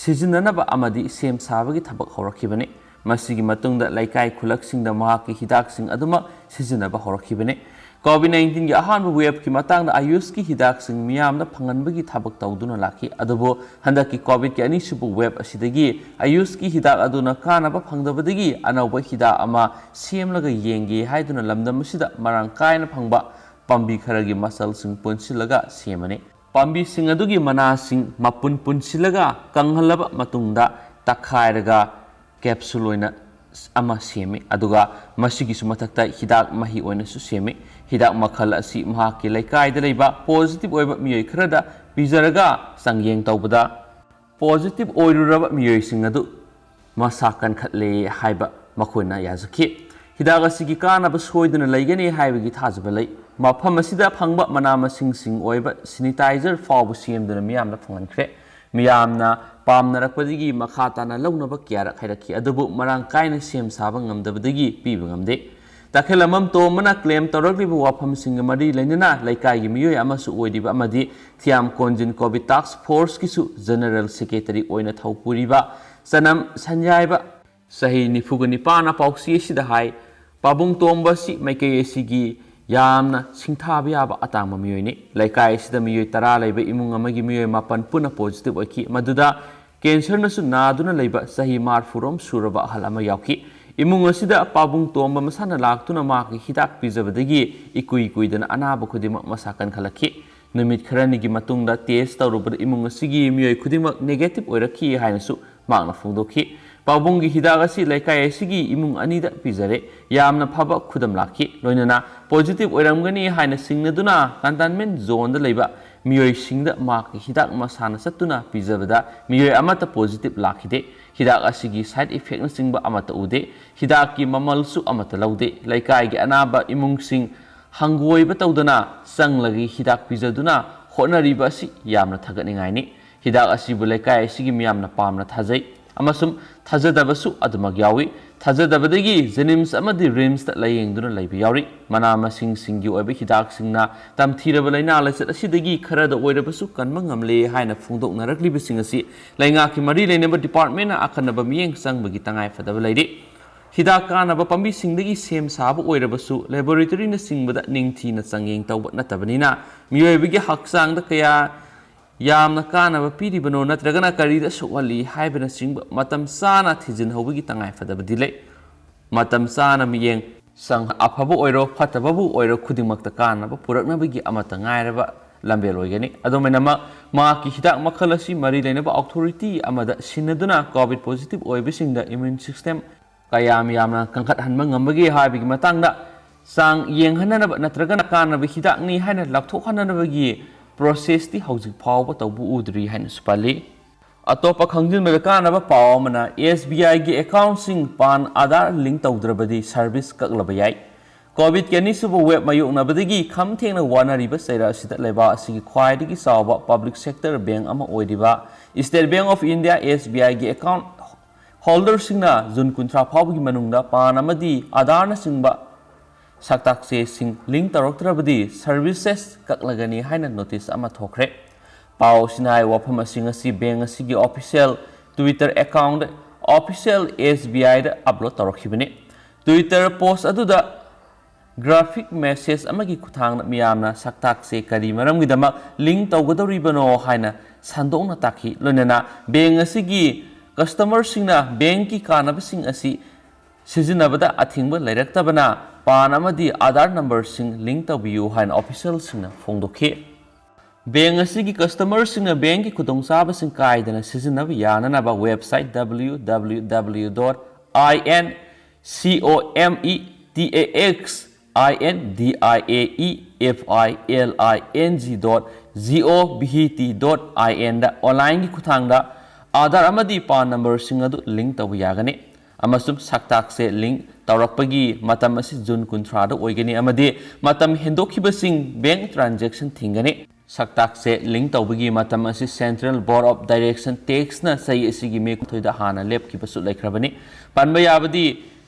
ꯁꯤꯖꯤꯟꯅꯅꯕ ꯑꯃꯗꯤ ꯁꯦꯝ ꯁꯥꯕꯒꯤ ꯊꯕꯛ ꯍꯧꯔꯛꯈꯤꯕꯅꯤ꯫ ꯃꯁꯤꯒꯤ ꯃꯇꯨꯡꯗ ꯂꯩꯀꯥꯏ ꯈꯨꯜꯂꯛꯁꯤꯡꯗ ꯃꯍꯥꯛꯀꯤ ꯍꯤꯗꯥꯛꯁꯤꯡ ꯑꯗꯨꯃꯛ ꯁꯤꯖꯤꯟꯅꯕ ꯍꯧꯔꯛꯈꯤꯕꯅꯤ꯫ ꯀꯣꯚꯤꯗ ꯅꯥꯏꯟꯇꯤꯟꯒꯤ ꯑꯍꯥꯟꯕ ꯋꯦꯕꯀꯤ ꯃꯇꯥꯡꯗ ꯑꯌꯨꯁꯀꯤ ꯍꯤꯗꯥꯛꯁꯤꯡ ꯃꯤꯌꯥꯝꯗ ꯐꯪꯍꯟꯕꯒꯤ ꯊꯕꯛ ꯇꯧꯗꯨꯅ ꯂꯥꯛꯈꯤ꯫ ꯑꯗꯨꯕꯨ ꯍꯟꯗꯛꯀꯤ ꯀꯣꯚꯤꯗꯀꯤ ꯑꯅꯤꯁꯨꯕ ꯋꯦꯕ ꯑꯁꯤꯗꯒꯤ ꯑꯌꯨꯁꯀꯤ ꯍꯤꯗꯥꯛ ꯑꯗꯨꯅ ꯀꯥꯟꯅꯕ ꯐꯪꯗꯕꯗꯒꯤ ꯑꯅꯧꯕ ꯍꯤꯗꯥꯛ ꯑꯃ ꯁꯦꯝꯂꯒ ꯌꯦꯡꯒꯦ ꯍꯥꯏꯗꯨꯅ ꯂꯝꯗꯝ ꯑꯁꯤꯗ ꯃꯔꯥꯡ ꯀꯥꯏꯅ ꯐꯪꯕ ꯄꯥꯝꯕꯤ ꯈꯔꯒꯤ ꯃꯆꯜꯁꯤꯡ ꯄꯨꯟꯁꯤꯜꯂꯒ ꯁꯦꯝꯕꯅꯤ꯫ ꯄꯥꯝꯕꯤꯁꯤꯡ ꯑꯗꯨꯒꯤ ꯃꯅꯥꯁꯤꯡ ꯃꯄꯨꯟ ꯄꯨꯟꯁꯤꯜꯂꯒ ꯀꯪꯍꯜꯂꯕ ꯃꯇꯨꯡꯗ ꯇꯛꯈꯥꯏꯔꯒ ꯀꯦꯞꯁꯨꯜ ꯑꯣꯏꯅ ꯑꯃ ꯁꯦꯝꯃꯤ, ꯑꯗꯨꯒ ꯃꯁꯤꯒꯤꯁꯨ ꯃꯊꯛꯇ ꯍꯤꯗꯥꯛ ꯃꯍꯤ ꯑꯣꯏꯅꯁꯨ ꯁꯦꯝꯃꯤ꯫ ꯍꯤꯗꯥꯛ ꯃꯈꯜ ꯑꯁꯤ ꯃꯍꯥꯛꯀꯤ ꯂꯩꯀꯥꯏꯗ ꯂꯩꯕ ꯄꯣꯖꯤꯇꯤꯚ ꯑꯣꯏꯕ ꯃꯤꯑꯣꯏ ꯈꯔꯗ ꯄꯤꯖꯔꯒ ꯆꯥꯡꯌꯦꯡ ꯇꯧꯕꯗ ꯄꯣꯖꯤꯇꯤꯚ ꯑꯣꯏꯔꯨꯔꯕ ꯃꯤꯑꯣꯏꯁꯤꯡ ꯑꯗꯨ ꯃꯁꯥ ꯀꯟꯈꯠꯂꯦ ꯍꯥꯏꯕ ꯃꯈꯣꯏꯅ ꯌꯥꯖꯈꯤ꯫ ꯍꯤꯗꯥꯛ ꯑꯁꯤꯒꯤ ꯀꯥꯟꯅꯕ ꯁꯣꯏꯗꯅ ꯂꯩꯒꯅꯤ ꯍꯥꯏꯕꯒꯤ ꯊꯥꯖꯕ ꯂꯩ꯫ ꯃꯐꯝ ꯑꯁꯤꯗ ꯐꯪꯕ ꯃꯅꯥ ꯃꯁꯤꯡꯁꯤꯡ ꯑꯣꯏꯕ ꯁꯦꯅꯤꯇꯥꯏꯖꯔ ꯐꯥꯎꯕ ꯁꯦꯝꯗꯨꯅ ꯃꯤꯌꯥꯝꯗ ꯐꯪꯍꯟꯈ꯭ꯔꯦ꯫ ꯃꯤꯌꯥꯝꯅ ꯄꯥꯝꯅꯔꯛꯄꯗꯒꯤ ꯃꯈꯥ ꯇꯥꯅ ꯂꯧꯅꯕ ꯀꯌꯥꯔꯛ ꯍꯥꯏꯔꯛꯈꯤ, ꯑꯗꯨꯕꯨ ꯃꯔꯥꯡ ꯀꯥꯏꯅ ꯁꯦꯝ ꯁꯥꯕ ꯉꯝꯗꯕꯗꯒꯤ ꯄꯤꯕ ꯉꯝꯗꯦ꯫ ꯇꯈꯦꯂꯝꯕꯝ ꯇꯣꯝꯕꯅ ꯀ꯭ꯂꯦꯝ ꯇꯧꯔꯛꯂꯤꯕ ꯋꯥꯐꯝꯁꯤꯡꯒ ꯃꯔꯤ ꯂꯩꯅꯅ ꯂꯩꯀꯥꯏꯒꯤ ꯃꯤꯑꯣꯏ ꯑꯃꯁꯨ ꯑꯣꯏꯔꯤꯕ ꯑꯃꯗꯤ ꯊꯤꯌꯥꯝ ꯀꯣꯟꯖꯤꯟ ꯀꯣꯚꯤꯗ ꯇꯥꯛꯁ ꯐꯣꯔꯁꯀꯤꯁꯨ ꯖꯦꯅꯔꯦꯜ ꯁꯦꯀ꯭ꯔꯦꯇꯔꯤ ꯑꯣꯏꯅ ꯊꯧꯄꯨꯔꯤꯕ ꯆꯅꯝ ꯁꯟꯌꯥꯏꯕ ꯆꯍꯤ ꯅꯤꯐꯨꯒ ꯅꯤꯄꯥꯟꯅ ꯄꯥꯎꯆꯦ ꯑꯁꯤꯗ ꯍꯥꯏ, ꯄꯥꯕꯨꯡ ꯇꯣꯝꯕ ꯑꯁꯤ ꯃꯥꯏꯀꯩ ꯑꯁꯤꯒꯤ ꯌꯥꯝꯅ ꯁꯤꯡꯊꯥꯕ ꯌꯥꯕ ꯑꯇꯥꯡꯕ ꯃꯤꯑꯣꯏꯅꯤ꯫ ꯂꯩꯀꯥꯏ ꯑꯁꯤꯗ ꯃꯤꯑꯣꯏ ꯇꯔꯥ ꯂꯩꯕ ꯏꯃꯨꯡ ꯑꯃꯒꯤ ꯃꯤꯑꯣꯏ ꯃꯥꯄꯟ ꯄꯨꯟꯅ ꯄꯣꯖꯤꯇꯤꯚ ꯑꯣꯏꯈꯤ꯫ ꯃꯗꯨꯗ ꯀꯦꯟꯁꯔꯅꯁꯨ ꯅꯥꯗꯨꯅ ꯂꯩꯕ ꯆꯍꯤ ꯃꯔꯤꯐꯨꯔꯣꯝ ꯁꯨꯔꯕ ꯑꯍꯜ ꯑꯃ ꯌꯥꯎꯈꯤ꯫ ꯏꯃꯨꯡ ꯑꯁꯤꯗ ꯄꯥꯕꯨꯡ ꯇꯣꯝꯕ ꯃꯁꯥꯅ ꯂꯥꯛꯇꯨꯅ ꯃꯍꯥꯛꯀꯤ ꯍꯤꯗꯥꯛ ꯄꯤꯖꯕꯗꯒꯤ ꯏꯀꯨꯏ ꯀꯨꯏꯗꯅ ꯑꯅꯥꯕ ꯈꯨꯗꯤꯡꯃꯛ ꯃꯁꯥ ꯀꯟꯈꯠꯂꯛꯈꯤ꯫ ꯅꯨꯃꯤꯠ ꯈꯔꯅꯤꯒꯤ ꯃꯇꯨꯡꯗ ꯇꯦꯁ ꯇꯧꯔꯨꯕꯗ ꯏꯃꯨꯡ ꯑꯁꯤꯒꯤ ꯃꯤꯑꯣꯏ ꯈꯨꯗꯤꯡꯃꯛ ꯅꯦꯒꯦꯇꯤꯚ ꯑꯣꯏꯔꯛꯈꯤ ꯍꯥꯏꯅꯁꯨ ꯃꯍꯥꯛꯅ ꯐꯣꯡꯗꯣꯛꯈꯤ꯫ ꯄꯥꯕꯨꯡꯒꯤ ꯍꯤꯗꯥꯛ ꯑꯁꯤ ꯂꯩꯀꯥꯏ ꯑꯁꯤꯒꯤ ꯏꯃꯨꯡ ꯑꯅꯤꯗ ꯄꯤꯖꯔꯦ꯫ ꯌꯥꯝꯅ ꯐꯕ ꯈꯨꯗꯝ ꯂꯥꯛꯈꯤ꯫ ꯂꯣꯏꯅꯅ ꯄꯣꯖꯤꯇꯤꯚ ꯑꯣꯏꯔꯝꯒꯅꯤ ꯍꯥꯏꯅ ꯆꯤꯡꯅꯗꯨꯅ ꯀꯟꯇꯦꯟꯃꯦꯟ ꯖꯣꯟꯗ ꯂꯩꯕ ꯃꯤꯑꯣꯏꯁꯤꯡꯗ ꯃꯍꯥꯛꯀꯤ ꯍꯤꯗꯥꯛ ꯃꯁꯥꯅ ꯆꯠꯇꯨꯅ ꯄꯤꯖꯕꯗ ꯃꯤꯑꯣꯏ ꯑꯃꯠꯇ ꯄꯣꯖꯤꯇꯤꯚ ꯂꯥꯛꯈꯤꯗꯦ꯫ ꯍꯤꯗꯥꯛ ꯑꯁꯤꯒꯤ ꯁꯥꯏꯗ ꯏꯐꯦꯛꯅꯆꯤꯡꯕ ꯑꯃꯠꯇ ꯎꯗꯦ꯫ ꯍꯤꯗꯥꯛꯀꯤ ꯃꯃꯜꯁꯨ ꯑꯃꯠꯇ ꯂꯧꯗꯦ꯫ ꯂꯩꯀꯥꯏꯒꯤ ꯑꯅꯥꯕ ꯏꯃꯨꯡꯁꯤꯡ ꯍꯪꯒꯣꯏꯕ ꯇꯧꯗꯅ ꯆꯪꯂꯒ ꯍꯤꯗꯥꯛ ꯄꯤꯖꯗꯨꯅ ꯍꯣꯠꯅꯔꯤꯕ ꯑꯁꯤ ꯌꯥꯝꯅ ꯊꯥꯒꯠꯅꯤꯡꯉꯥꯏꯅꯤ꯫ ꯍꯤꯗꯥꯛ ꯑꯁꯤꯕꯨ ꯂꯩꯀꯥꯏ ꯑꯁꯤꯒꯤ ꯃꯤꯌꯥꯝꯅ ꯄꯥꯝꯅ ꯊꯥꯖꯩ ꯑꯃꯁꯨꯡ ꯊꯥꯖꯗꯕꯁꯨ ꯑꯗꯨꯃꯛ ꯌꯥꯎꯏ꯫ ꯊꯥꯖꯗꯕꯗꯒꯤ ꯖꯦꯅꯤꯝꯁ ꯑꯃꯗꯤ ꯔꯤꯝꯁꯇ ꯂꯥꯌꯦꯡꯗꯨꯅ ꯂꯩꯕ ꯌꯥꯎꯔꯤ꯫ ꯃꯅꯥ ꯃꯁꯤꯡꯁꯤꯡꯒꯤ ꯑꯣꯏꯕ ꯍꯤꯗꯥꯛꯁꯤꯡꯅ ꯇꯝꯊꯤꯔꯕ ꯂꯥꯏꯅꯥ ꯂꯥꯏꯆꯠ ꯑꯁꯤꯗꯒꯤ ꯈꯔꯗ ꯑꯣꯏꯔꯕꯁꯨ ꯀꯟꯕ ꯉꯝꯂꯦ ꯍꯥꯏꯅ ꯐꯣꯡꯗꯣꯛꯅꯔꯛꯂꯤꯕꯁꯤꯡ ꯑꯁꯤ ꯂꯩꯉꯥꯛꯀꯤ ꯃꯔꯤ ꯂꯩꯅꯕ ꯗꯤꯄꯥꯔꯠꯃꯦꯟꯅ ꯑꯈꯟꯅꯕ ꯃꯤꯠꯌꯦꯡ ꯆꯪꯕꯒꯤ ꯇꯉꯥꯏꯐꯗꯕ ꯂꯩꯔꯤ꯫ ꯍꯤꯗꯥꯛ ꯀꯥꯟꯅꯕ ꯄꯥꯝꯕꯤꯁꯤꯡꯗꯒꯤ ꯁꯦꯝ ꯁꯥꯕ ꯑꯣꯏꯔꯕꯁꯨ ꯂꯦꯕꯣꯔꯦꯇꯔꯤꯅꯆꯤꯡꯕꯗ ꯅꯤꯡꯊꯤꯅ ꯆꯥꯡꯌꯦꯡ ꯇꯧꯕ ꯅꯠꯇꯕꯅꯤꯅ ꯃꯤꯑꯣꯏꯕꯒꯤ ꯍꯛꯆꯥꯡꯗ ꯀꯌꯥ ꯌꯥꯝꯅ ꯀꯥꯟꯅꯕ ꯄꯤꯔꯤꯕꯅꯣ ꯅꯠꯇ꯭ꯔꯒꯅ ꯀꯔꯤꯗ ꯁꯣꯛꯍꯜꯂꯤ ꯍꯥꯏꯕꯅꯆꯤꯡꯕ ꯃꯇꯝ ꯆꯥꯅ ꯊꯤꯖꯤꯟꯍꯧꯕꯒꯤ ꯇꯉꯥꯏꯐꯗꯕꯗꯤ ꯂꯩ꯫ ꯃꯇꯝ ꯆꯥꯅ ꯃꯤꯠꯌꯦꯡ ꯆꯪ ꯑꯐꯕ ꯑꯣꯏꯔꯣ ꯐꯠꯇꯕꯕꯨ ꯑꯣꯏꯔꯣ ꯈꯨꯗꯤꯡꯃꯛꯇ ꯀꯥꯟꯅꯕ ꯄꯨꯔꯛꯅꯕꯒꯤ ꯑꯃꯠꯇ ꯉꯥꯏꯔꯕ ꯂꯝꯕꯦꯜ ꯑꯣꯏꯒꯅꯤ꯫ ꯑꯗꯨꯃꯥꯏꯅꯃꯛ ꯃꯍꯥꯛꯀꯤ ꯍꯤꯗꯥꯛ ꯃꯈꯜ ꯑꯁꯤ ꯃꯔꯤ ꯂꯩꯅꯕ ꯑꯣꯊꯣꯔꯤꯇꯤ ꯑꯃꯗ ꯁꯤꯟꯅꯗꯨꯅ ꯀꯣꯚꯤꯗ ꯄꯣꯖꯤꯇꯤꯚ ꯑꯣꯏꯕꯁꯤꯡꯗ ꯏꯃ꯭ꯌꯨꯟ ꯁꯤꯁꯇꯦꯝ ꯀꯌꯥꯝ ꯌꯥꯝꯅ ꯀꯟꯈꯠꯍꯟꯕ ꯉꯝꯕꯒꯦ ꯍꯥꯏꯕꯒꯤ ꯃꯇꯥꯡꯗ ꯆꯥꯡ ꯌꯦꯡꯍꯟꯅꯅꯕ ꯅꯠꯇ꯭ꯔꯒꯅ ꯀꯥꯟꯅꯕ ꯍꯤꯗꯥꯛꯅꯤ ꯍꯥꯏꯅ ꯂꯥꯎꯊꯣꯛꯍꯟꯅꯅꯕꯒꯤ ꯄ꯭ꯔꯣꯁꯦꯁꯇꯤ ꯍꯧꯖꯤꯛ ꯐꯥꯎꯕ ꯇꯧꯕ ꯎꯗ꯭ꯔꯤ ꯍꯥꯏꯅꯁꯨ ꯄꯜꯂꯤ꯫ ꯑꯇꯣꯞꯄ ꯈꯪꯖꯤꯟꯕꯗ ꯀꯥꯟꯅꯕ ꯄꯥꯎ ꯑꯃꯅ, ꯑꯦꯁ ꯕꯤ ꯑꯥꯏꯒꯤ ꯑꯦꯀꯥꯎꯟꯁꯤꯡ ꯄꯥꯟ ꯑꯥꯙꯥꯔ ꯂꯤꯡ ꯇꯧꯗ꯭ꯔꯕꯗꯤ ꯁꯔꯚꯤꯁ ꯀꯛꯂꯕ ꯌꯥꯏ꯫ ꯀꯣꯚꯤꯗꯀꯤ ꯑꯅꯤꯁꯨꯕ ꯋꯦꯕ ꯃꯥꯌꯣꯛꯅꯕꯗꯒꯤ ꯈꯝ ꯊꯦꯡꯅ ꯋꯥꯅꯔꯤꯕ ꯆꯩꯔꯥ ꯑꯁꯤꯗ ꯂꯩꯕꯥꯛ ꯑꯁꯤꯒꯤ ꯈ꯭ꯋꯥꯏꯗꯒꯤ ꯆꯥꯎꯕ ꯄꯕ꯭ꯂꯤꯛ ꯁꯦꯛꯇꯔ ꯕꯦꯡꯛ ꯑꯃ ꯑꯣꯏꯔꯤꯕ state bank of India, S B ꯑꯥꯏꯒꯤ ꯑꯦꯀꯥꯎꯟ ꯍꯣꯜꯗꯔꯁꯤꯡꯅ ꯖꯨꯟ ꯀꯨꯟꯊ꯭ꯔꯥ ꯐꯥꯎꯕꯒꯤ ꯃꯅꯨꯡꯗ ꯄꯥꯟ ꯑꯃꯗꯤ ꯑꯥꯙꯥꯔꯅꯆꯤꯡꯕ ꯁꯛꯇꯥꯛ ꯆꯦꯁꯤꯡ ꯂꯤꯡ ꯇꯧꯔꯛꯇ꯭ꯔꯕꯗꯤ ꯁꯔꯚꯤꯁꯦꯁ ꯀꯛꯂꯒꯅꯤ ꯍꯥꯏꯅ ꯅꯣꯇꯤꯁ ꯑꯃ ꯊꯣꯛꯈ꯭ꯔꯦ꯫ ꯄꯥꯎ ꯑꯁꯤꯅ ꯍꯥꯏ ꯋꯥꯐꯝ ꯑꯁꯤꯡ ꯑꯁꯤ ꯕꯦꯡ ꯑꯁꯤꯒꯤ ꯑꯣꯐꯤꯁꯤꯌꯦꯜ ꯇ꯭ꯋꯤꯇꯔ ꯑꯦꯀꯥꯎꯟꯠ ꯑꯣꯐꯤꯁꯤꯌꯦꯜ ꯑꯦꯁ ꯕꯤ ꯑꯥꯏꯗ ꯑꯞꯂꯣꯗ ꯇꯧꯔꯛꯈꯤꯕꯅꯤ꯫ ꯇ꯭ꯋꯤꯇꯔ ꯄꯣꯁ ꯑꯗꯨꯗ ꯒ꯭ꯔꯥꯐꯤꯛ ꯃꯦꯁꯦꯖ ꯑꯃꯒꯤ ꯈꯨꯠꯊꯥꯡꯗ ꯃꯤꯌꯥꯝꯅ ꯁꯛꯇꯥꯛꯁꯦ ꯀꯔꯤ ꯃꯔꯝꯒꯤꯗꯃꯛ ꯂꯤꯡ ꯇꯧꯒꯗꯧꯔꯤꯕꯅꯣ ꯍꯥꯏꯅ ꯁꯟꯗꯣꯛꯅ ꯇꯥꯛꯈꯤ꯫ ꯂꯣꯏꯅꯅ ꯕꯦꯡ ꯑꯁꯤꯒꯤ ꯀꯁꯇꯃꯔꯁꯤꯡꯅ ꯕꯦꯡꯀꯤ ꯀꯥꯟꯅꯕꯁꯤꯡ ꯑꯁꯤ ꯁꯤꯖꯤꯟꯅꯕꯗ ꯑꯊꯤꯡꯕ ꯂꯩꯔꯛꯇꯕꯅ ꯄꯥꯟ ꯑꯃꯗꯤ ꯑꯥꯙꯥꯔ ꯅꯝꯕꯔꯁꯤꯡ ꯂꯤꯡ ꯇꯧꯕꯤꯌꯨ ꯍꯥꯏꯅ ꯑꯣꯐꯤꯁꯤꯌꯦꯜꯁꯤꯡꯅ ꯐꯣꯡꯗꯣꯛꯈꯤ꯫ ꯕꯦꯡ ꯑꯁꯤꯒꯤ ꯀꯁꯇꯃꯔꯁꯤꯡꯅ ꯕꯦꯡꯒꯤ ꯈꯨꯗꯣꯡꯆꯥꯕꯁꯤꯡ ꯀꯥꯏꯗꯅ ꯁꯤꯖꯤꯟꯅꯕ ꯌꯥꯅꯅꯕ website W W W dot I N C O M E T A X I N D I A E F I L I N G dot G O V T dot I N ꯗ ꯑꯣꯟꯂꯥꯏꯟꯒꯤ ꯈꯨꯠꯊꯥꯡꯗ ꯑꯥꯙꯥꯔ ꯑꯃꯗꯤ ꯄꯥꯟ ꯅꯝꯕꯔꯁꯤꯡ ꯑꯗꯨ ꯂꯤꯡ ꯇꯧꯕ ꯌꯥꯒꯅꯤ꯫ ꯑꯃꯁꯨꯡ ꯁꯛꯇꯥꯛꯁꯦ ꯂꯤꯡ ꯇꯧꯔꯛꯄꯒꯤ ꯃꯇꯝ ꯑꯁꯤ ꯖꯨꯟ ꯀꯨꯟꯊ꯭ꯔꯥꯗ ꯑꯣꯏꯒꯅꯤ ꯑꯃꯗꯤ ꯃꯇꯝ ꯍꯦꯟꯗꯣꯛꯈꯤꯕꯁꯤꯡ ꯕꯦꯡ ꯇ꯭ꯔꯥꯟꯖꯦꯛꯁꯟ ꯊꯤꯡꯒꯅꯤ꯫ ꯁꯛꯇꯥꯛꯁꯦ ꯂꯤꯡ ꯇꯧꯕꯒꯤ ꯃꯇꯝ ꯑꯁꯤ Central Board of Direction Tax ꯅ ꯆꯍꯤ ꯑꯁꯤꯒꯤ ꯃꯦ ꯀꯨꯟꯊꯣꯏꯗ ꯍꯥꯟꯅ ꯂꯦꯞꯈꯤꯕꯁꯨ ꯂꯩꯈ꯭ꯔꯕꯅꯤ꯫ ꯄꯟꯕ ꯌꯥꯕꯗꯤ,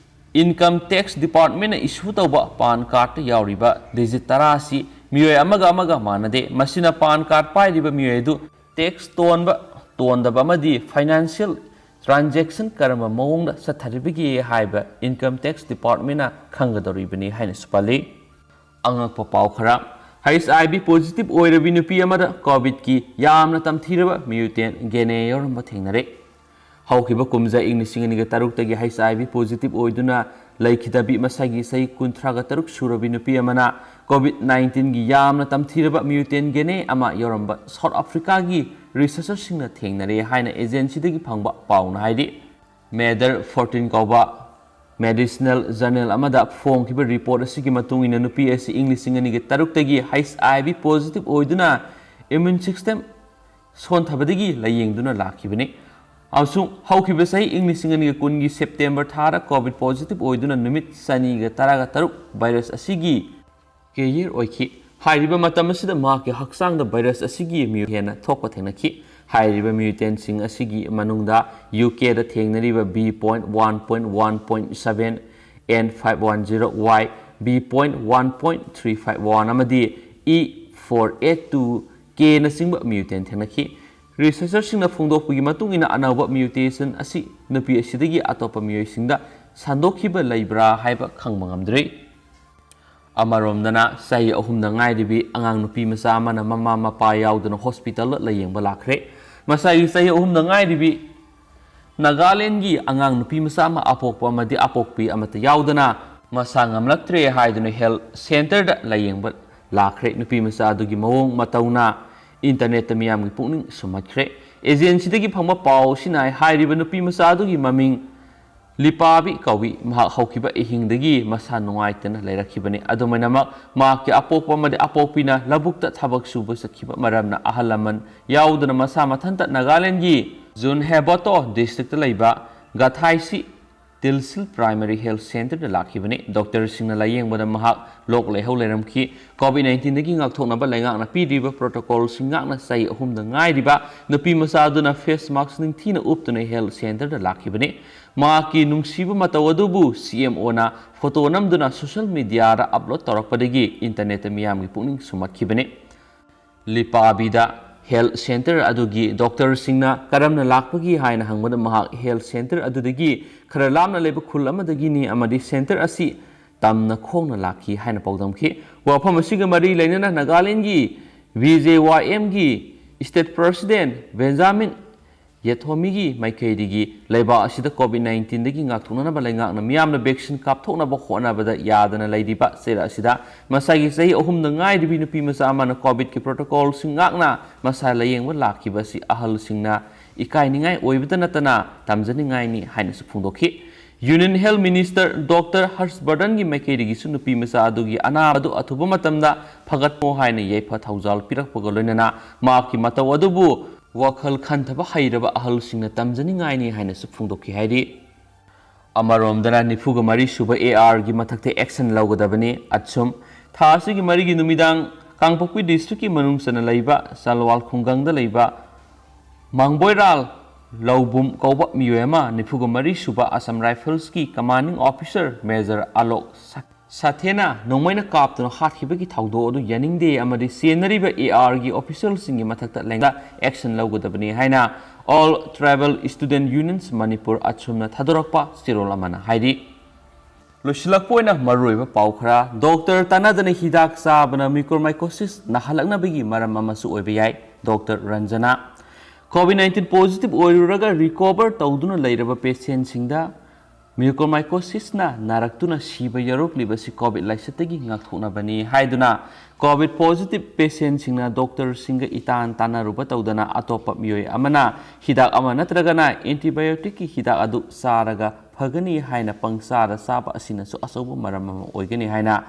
ꯏꯟꯀꯝ ꯇꯦꯛꯁ ꯗꯤꯄꯥꯔꯠꯃꯦꯟꯅ ꯏꯁꯨ ꯇꯧꯕ ꯄꯥꯟ ꯀꯥꯔꯗꯇ ꯌꯥꯎꯔꯤꯕ ꯗꯤꯖꯤꯠ ꯇꯔꯥ ꯑꯁꯤ ꯃꯤꯑꯣꯏ ꯑꯃꯒ ꯑꯃꯒ ꯃꯥꯟꯅꯗꯦ꯫ ꯃꯁꯤꯅ ꯄꯥꯟ ꯀꯥꯔꯗ ꯄꯥꯏꯔꯤꯕ ꯃꯤꯑꯣꯏ ꯑꯗꯨ ꯇꯦꯛꯁ ꯇꯣꯟꯕ, ꯇꯣꯟꯗꯕ ꯑꯃꯗꯤ ꯐꯥꯏꯅꯥꯟꯁꯤꯌꯦꯜ ꯇ꯭ꯔꯥꯟꯖꯦꯛꯁꯟ ꯀꯔꯝꯕ ꯃꯑꯣꯡꯗ ꯆꯠꯊꯔꯤꯕꯒꯦ ꯍꯥꯏꯕ ꯏꯟꯀꯝ ꯇꯦꯛꯁ ꯗꯤꯄꯥꯔꯠꯃꯦꯟꯅ ꯈꯪꯒꯗꯧꯔꯤꯕꯅꯤ ꯍꯥꯏꯅꯁꯨ ꯄꯜꯂꯤ꯫ ꯑꯉꯛꯄ ꯄꯥꯎ ꯈꯔ꯫ ꯍꯩꯆ ꯑꯥꯏ ꯚꯤ ꯄꯣꯖꯤꯇꯤꯚ ꯑꯣꯏꯔꯕꯤ ꯅꯨꯄꯤ ꯑꯃꯗ ꯀꯣꯚꯤꯗꯀꯤ ꯌꯥꯝꯅ ꯇꯝꯊꯤꯔꯕ ꯃ꯭ꯌꯨꯇꯦꯟ ꯒꯦꯅꯦ ꯌꯥꯎꯔꯝꯕ ꯊꯦꯡꯅꯔꯦ꯫ ꯍꯧꯈꯤꯕ ꯀꯨꯝꯖꯥ ꯏꯪ ꯂꯤꯁꯤꯡ ꯑꯅꯤꯒ ꯇꯔꯨꯛꯇꯒꯤ ꯍꯩꯆ ꯑꯥꯏ ꯚꯤ ꯄꯣꯖꯤꯇꯤꯚ ꯑꯣꯏꯗꯨꯅ ꯂꯩꯈꯤꯗꯕꯤ ꯃꯁꯥꯒꯤ ꯆꯍꯤ ꯀꯨꯟꯊ꯭ꯔꯥꯒ ꯇꯔꯨꯛ ꯁꯨꯔꯕꯤ ꯅꯨꯄꯤ ꯑꯃꯅ ꯀꯣꯚꯤꯗ ꯅꯥꯏꯟꯇꯤꯟꯒꯤ ꯌꯥꯝꯅ ꯇꯝꯊꯤꯔꯕ ꯃ꯭ꯌꯨꯇꯦꯟ ꯒꯦꯅꯦ ꯑꯃ ꯌꯥꯎꯔꯝꯕ ꯁꯥꯎꯠ ꯑꯐ꯭ꯔꯤꯀꯥꯒꯤ ꯔꯤꯁꯔꯆꯔꯁꯤꯡꯅ ꯊꯦꯡꯅꯔꯦ ꯍꯥꯏꯅ ꯑꯦꯖꯦꯟꯁꯤꯗꯒꯤ ꯐꯪꯕ ꯄꯥꯎꯅ ꯍꯥꯏꯔꯤ꯫ ꯃꯦꯗꯔ ꯐꯣꯔꯇꯤꯟ ꯀꯧꯕ ꯃꯦꯗꯤꯁꯤꯅꯦꯜ ꯖꯔꯅꯦꯜ ꯑꯃꯗ ꯐꯣꯡꯈꯤꯕ ꯔꯤꯄꯣꯔꯠ ꯑꯁꯤꯒꯤ ꯃꯇꯨꯡ ꯏꯟꯅ ꯅꯨꯄꯤ ꯑꯁꯤ ꯏꯪ ꯂꯤꯁꯤꯡ ꯑꯅꯤꯒ ꯇꯔꯨꯛꯇꯒꯤ ꯍꯩꯆ ꯑꯥꯏ ꯚꯤ ꯄꯣꯖꯤꯇꯤꯚ ꯑꯣꯏꯗꯨꯅ ꯏꯃ꯭ꯌꯨꯟ ꯁꯤꯁꯇꯦꯝ ꯁꯣꯟꯊꯕꯗꯒꯤ ꯂꯥꯌꯦꯡꯗꯨꯅ ꯂꯥꯛꯈꯤꯕꯅꯤ꯫ ꯑꯃꯁꯨꯡ ꯍꯧꯈꯤꯕ ꯆꯍꯤ ꯏꯪ ꯂꯤꯁꯤꯡ ꯑꯅꯤꯒ ꯀꯨꯟꯒꯤ ꯁꯦꯞꯇꯦꯝꯕꯔ ꯊꯥꯗ ꯀꯣꯚꯤꯗ ꯄꯣꯖꯤꯇꯤꯚ ꯑꯣꯏꯗꯨꯅ ꯅꯨꯃꯤꯠ ꯆꯅꯤꯒ ꯇꯔꯥꯒ ꯇꯔꯨꯛ ꯚꯥꯏꯔꯁ ꯑꯁꯤꯒꯤ ꯀꯦꯔꯤꯌꯔ ꯑꯣꯏꯈꯤ꯫ ꯍꯥꯏꯔꯤꯕ ꯃꯇꯝ ꯑꯁꯤꯗ ꯃꯍꯥꯛꯀꯤ ꯍꯛꯆꯥꯡꯗ ꯚꯥꯏꯔꯁ ꯑꯁꯤꯒꯤ ꯃ꯭ꯌꯨ ꯍꯦꯟꯅ ꯊꯣꯛꯄ ꯊꯦꯡꯅꯈꯤ꯫ ꯍꯥꯏꯔꯤꯕ ꯃ꯭ꯌꯨꯇꯦꯟꯁꯤꯡ ꯑꯁꯤꯒꯤ ꯃꯅꯨꯡꯗ ꯌꯨ ꯀꯦꯗ ꯊꯦꯡꯅꯔꯤꯕ B point one point one point seven N five one zero Y B point one point three five one ꯑꯃꯗꯤ E four eight two K ꯅꯆꯤꯡꯕ mutant ꯊꯦꯡꯅꯈꯤ꯫ Researcherꯁꯤꯡꯅ ꯐꯣꯡꯗꯣꯛꯄꯒꯤ ꯃꯇꯨꯡ ꯏꯟꯅ, ꯑꯅꯧꯕ mutation ꯑꯁꯤ ꯅꯨꯄꯤ ꯑꯁꯤꯗꯒꯤ ꯑꯇꯣꯞꯄ ꯃꯤꯑꯣꯏꯁꯤꯡꯗ ꯁꯟꯗꯣꯛꯈꯤꯕ ꯂꯩꯕ꯭ꯔꯥ ꯍꯥꯏꯕ ꯈꯪꯕ ꯉꯝꯗ꯭ꯔꯤ꯫ ꯑꯃꯔꯣꯝꯗꯅ, ꯆꯍꯤ ꯑꯍꯨꯝꯗ ꯉꯥꯏꯔꯤꯕꯤ ꯑꯉꯥꯡ ꯅꯨꯄꯤ ꯃꯆꯥ ꯑꯃꯅ ꯃꯃꯥ ꯃꯄꯥ ꯌꯥꯎꯗꯅ hospitalꯗ ꯂꯥꯌꯦꯡꯕ ꯂꯥꯛꯈ꯭ꯔꯦ꯫ ꯃꯁꯥꯒꯤ ꯆꯍꯤ ꯑꯍꯨꯝꯗ ꯉꯥꯏꯔꯤꯕꯤ ꯅꯥꯒꯥꯂꯦꯟꯒꯤ ꯑꯉꯥꯡ ꯅꯨꯄꯤ ꯃꯆꯥ ꯑꯃ ꯑꯄꯣꯛꯄ ꯑꯃꯗꯤ ꯑꯄꯣꯛꯄꯤ ꯑꯃꯠꯇ ꯌꯥꯎꯗꯅ ꯃꯁꯥ ꯉꯝꯂꯛꯇ꯭ꯔꯦ ꯍꯥꯏꯗꯨꯅ health centreꯗ ꯂꯥꯌꯦꯡꯕ ꯂꯥꯛꯈ꯭ꯔꯦ꯫ ꯅꯨꯄꯤ ꯃꯆꯥ ꯑꯗꯨꯒꯤ ꯃꯑꯣꯡ ꯃꯇꯧꯅ internetꯇ ꯃꯤꯌꯥꯝꯒꯤ ꯄꯨꯛꯅꯤꯡ ꯁꯨꯝꯍꯠꯈ꯭ꯔꯦ꯫ Agencyꯗꯒꯤ ꯐꯪꯕ ꯄꯥꯎ ꯑꯁꯤꯅ ꯍꯥꯏꯔꯤꯕ ꯅꯨꯄꯤ ꯃꯆꯥ ꯑꯗꯨꯒꯤ ꯃꯃꯤꯡ ꯂꯤꯄꯥꯕꯤ ꯀꯧꯏ꯫ ꯃꯍꯥꯛ ꯍꯧꯈꯤꯕ ꯑꯍꯤꯡꯗꯒꯤ ꯃꯁꯥ ꯅꯨꯡꯉꯥꯏꯇꯅ ꯂꯩꯔꯛꯈꯤꯕꯅꯤ꯫ ꯑꯗꯨꯃꯥꯏꯅꯃꯛ, ꯃꯍꯥꯛꯀꯤ ꯑꯄꯣꯛꯄ ꯑꯃꯗꯤ ꯑꯄꯣꯛꯄꯤꯅ ꯂꯧꯕꯨꯛꯇ ꯊꯕꯛ ꯁꯨꯕ ꯆꯠꯈꯤꯕ ꯃꯔꯝꯅ ꯑꯍꯜ ꯂꯃꯟ ꯌꯥꯎꯗꯅ ꯃꯁꯥ ꯃꯊꯟꯇ ꯅꯥꯒꯥꯂꯦꯟꯒꯤ ꯖꯨꯟꯍꯦꯕꯣꯇꯣ districtꯇ ꯂꯩꯕ ꯒꯊꯥꯏꯁꯤ ꯇꯤꯜꯁꯤꯜ Primary Health Centreꯗ ꯂꯥꯛꯈꯤꯕꯅꯤ꯫ ꯗꯣꯛꯇꯔꯁꯤꯡꯅ ꯂꯥꯌꯦꯡꯕꯗ ꯃꯍꯥꯛ ꯂꯣꯛ ꯂꯥꯏꯍꯧ ꯂꯩꯔꯝꯈꯤ꯫ COVID nineteenꯗꯒꯤ ꯉꯥꯛꯊꯣꯛꯅꯕ ꯂꯩꯉꯥꯛꯅ ꯄꯤꯔꯤꯕ protocolꯁꯤꯡ ꯉꯥꯛꯅ ꯆꯍꯤ ꯑꯍꯨꯝꯗ ꯉꯥꯏꯔꯤꯕ ꯅꯨꯄꯤ ꯃꯆꯥ ꯑꯗꯨꯅ face mask ꯅꯤꯡꯊꯤꯅ ꯎꯞꯇꯨꯅ health centreꯗ ꯂꯥꯛꯈꯤꯕꯅꯤ꯫ ꯃꯍꯥꯛꯀꯤ ꯅꯨꯡꯁꯤꯕ ꯃꯇꯧ ꯑꯗꯨꯕꯨ CMOꯅ photo ꯅꯝꯗꯨꯅ social mediaꯗ upload ꯇꯧꯔꯛꯄꯗꯒꯤ internetꯇ ꯃꯤꯌꯥꯝꯒꯤ ꯄꯨꯛꯅꯤꯡ ꯁꯨꯝꯍꯠꯈꯤꯕꯅꯤ꯫ ꯂꯤꯄꯥꯕꯤꯗ health centre ꯑꯗꯨꯒꯤ ꯗꯣꯛꯇꯔꯁꯤꯡꯅ ꯀꯔꯝꯅ ꯂꯥꯛꯄꯒꯦ ꯍꯥꯏꯅ ꯍꯪꯕꯗ, ꯃꯍꯥꯛ health centre ꯑꯗꯨꯗꯒꯤ ꯈꯔ ꯂꯥꯞꯅ ꯂꯩꯕ ꯈꯨꯜ ꯑꯃꯗꯒꯤꯅꯤ ꯑꯃꯗꯤ centre ꯑꯁꯤ ꯇꯝꯅ ꯈꯣꯡꯅ ꯂꯥꯛꯈꯤ ꯍꯥꯏꯅ ꯄꯥꯎꯗꯝꯈꯤ꯫ ꯋꯥꯐꯝ ꯑꯁꯤꯒ ꯃꯔꯤ ꯂꯩꯅꯅ ꯅꯥꯒꯥꯂꯦꯟꯒꯤ BJYMꯒꯤ state president ꯕꯦꯟꯖꯥꯃꯤꯟ ꯌꯦꯊꯣꯃꯤꯒꯤ ꯃꯥꯏꯀꯩꯗꯒꯤ ꯂꯩꯕꯥꯛ ꯑꯁꯤꯗ COVID nineteenꯗꯒꯤ ꯉꯥꯛꯊꯣꯛꯅꯅꯕ ꯂꯩꯉꯥꯛꯅ ꯃꯤꯌꯥꯝꯗ vaccine ꯀꯥꯞꯊꯣꯛꯅꯕ ꯍꯣꯠꯅꯕꯗ ꯌꯥꯗꯅ ꯂꯩꯔꯤꯕ ꯆꯩꯔꯛ ꯑꯁꯤꯗ ꯃꯁꯥꯒꯤ ꯆꯍꯤ ꯑꯍꯨꯝꯗ ꯉꯥꯏꯔꯤꯕꯤ ꯅꯨꯄꯤ ꯃꯆꯥ ꯑꯃꯅ COVIDꯀꯤ protocolꯁꯤꯡ ꯉꯥꯛꯅ ꯃꯁꯥ ꯂꯥꯌꯦꯡꯕ ꯂꯥꯛꯈꯤꯕ ꯑꯁꯤ ꯑꯍꯜꯁꯤꯡꯅ ꯏꯀꯥꯏꯅꯤꯡꯉꯥꯏ ꯑꯣꯏꯕꯇ ꯅꯠꯇꯅ ꯇꯝꯖꯅꯤꯡꯉꯥꯏꯅꯤ ꯍꯥꯏꯅꯁꯨ ꯐꯣꯡꯗꯣꯛꯈꯤ꯫ Union Health Minister Doctor ꯍꯔꯁ ꯕꯔꯗꯟꯒꯤ ꯃꯥꯏꯀꯩꯗꯒꯤꯁꯨ ꯅꯨꯄꯤ ꯃꯆꯥ ꯑꯗꯨꯒꯤ ꯑꯅꯥꯕ ꯑꯗꯨ ꯑꯊꯨꯕ ꯃꯇꯝꯗ ꯐꯒꯠꯂꯣ ꯍꯥꯏꯅ ꯌꯥꯏꯐ ꯊꯧꯖꯥꯜ ꯄꯤꯔꯛꯄꯒ ꯂꯣꯏꯅꯅ ꯃꯍꯥꯛꯀꯤ ꯃꯇꯧ ꯑꯗꯨꯕꯨ ꯋꯥꯈꯜ ꯈꯟꯊꯕ ꯍꯩꯔꯕ ꯑꯍꯜꯁꯤꯡꯅ ꯇꯝꯖꯅꯤꯡꯉꯥꯏꯅꯤ ꯍꯥꯏꯅꯁꯨ ꯐꯣꯡꯗꯣꯛꯈꯤ ꯍꯥꯏꯔꯤ꯫ ꯑꯃꯔꯣꯝꯗꯅ, ꯅꯤꯐꯨꯒ ꯃꯔꯤ ꯁꯨꯕ ARꯒꯤ ꯃꯊꯛꯇ action ꯂꯧꯒꯗꯕꯅꯤ꯫ ꯑꯁꯨꯝ, ꯊꯥ ꯑꯁꯤꯒꯤ ꯃꯔꯤꯒꯤ ꯅꯨꯃꯤꯗꯥꯡ ꯀꯥꯡꯄꯣꯛꯄꯤ districtꯀꯤ ꯃꯅꯨꯡ ꯆꯟꯅ ꯂꯩꯕ ꯆꯜꯋꯥꯜ ꯈꯨꯡꯒꯪꯗ ꯂꯩꯕ ꯃꯥꯡꯕꯣꯏꯔꯥꯜ ꯂꯧꯕꯨꯝ ꯀꯧꯕ ꯃꯤꯑꯣꯏ ꯑꯃ, ꯅꯤꯐꯨꯒ ꯃꯔꯤ ꯁꯨꯕ Assam Riflesꯀꯤ commanding officer Major Alok ꯁꯛ-, ꯁꯥꯊꯦꯅ ꯅꯣꯡꯃꯩꯅ ꯀꯥꯞꯇꯨꯅ ꯍꯥꯠꯈꯤꯕꯒꯤ ꯊꯧꯗꯣꯛ ꯑꯗꯨ ꯌꯥꯅꯤꯡꯗꯦ ꯑꯃꯗꯤ ꯆꯦꯟꯅꯔꯤꯕ ARꯒꯤ officialꯁꯤꯡꯒꯤ ꯃꯊꯛꯇ ꯂꯩꯉꯥꯛꯅ action ꯂꯧꯒꯗꯕꯅꯤ ꯍꯥꯏꯅ All Tribal Student Unions Manipur, ATSUMꯅ ꯊꯥꯗꯣꯔꯛꯄ ꯆꯦꯔꯣꯜ ꯑꯃꯅ ꯍꯥꯏꯔꯤ꯫ ꯂꯣꯏꯁꯤꯜꯂꯛꯄ ꯑꯣꯏꯅ ꯃꯔꯨꯑꯣꯏꯕ ꯄꯥꯎ ꯈꯔ꯫ ꯗꯣꯛꯇꯔ ꯇꯥꯟꯅꯗꯅ ꯍꯤꯗꯥꯛ ꯆꯥꯕꯅ mucormycosis ꯅꯥꯍꯜꯂꯛꯅꯕꯒꯤ ꯃꯔꯝ ꯑꯃꯁꯨ ꯑꯣꯏꯕ ꯌꯥꯏ꯫ Doctor Ranjana. COVID nineteen positive ꯑꯣꯏꯔꯨꯔꯒ recover ꯇꯧꯗꯨꯅ ꯂꯩꯔꯕ patientꯁꯤꯡꯗ mucormycosisꯅ ꯅꯥꯔꯛꯇꯨꯅ ꯁꯤꯕ ꯌꯥꯎꯔꯛꯂꯤꯕꯁꯤ COVID ꯂꯥꯏꯆꯠꯇꯒꯤ ꯉꯥꯛꯊꯣꯛꯅꯕꯅꯤ ꯍꯥꯏꯗꯨꯅ COVID positive patientꯁꯤꯡꯅ ꯗꯣꯛꯇꯔꯁꯤꯡꯒ ꯏꯇꯥꯟ ꯇꯥꯟꯅꯔꯨꯕ ꯇꯧꯗꯅ ꯑꯇꯣꯞꯄ ꯃꯤꯑꯣꯏ ꯑꯃꯅ ꯍꯤꯗꯥꯛ ꯑꯃ ꯅꯠꯇ꯭ꯔꯒꯅ antibioticꯀꯤ ꯍꯤꯗꯥꯛ ꯑꯗꯨ ꯆꯥꯔꯒ ꯐꯒꯅꯤ ꯍꯥꯏꯅ ꯄꯪꯆꯥꯗ ꯆꯥꯕ ꯑꯁꯤꯅꯁꯨ ꯑꯆꯧꯕ ꯃꯔꯝ ꯑꯃ ꯑꯣꯏꯒꯅꯤ ꯍꯥꯏꯅ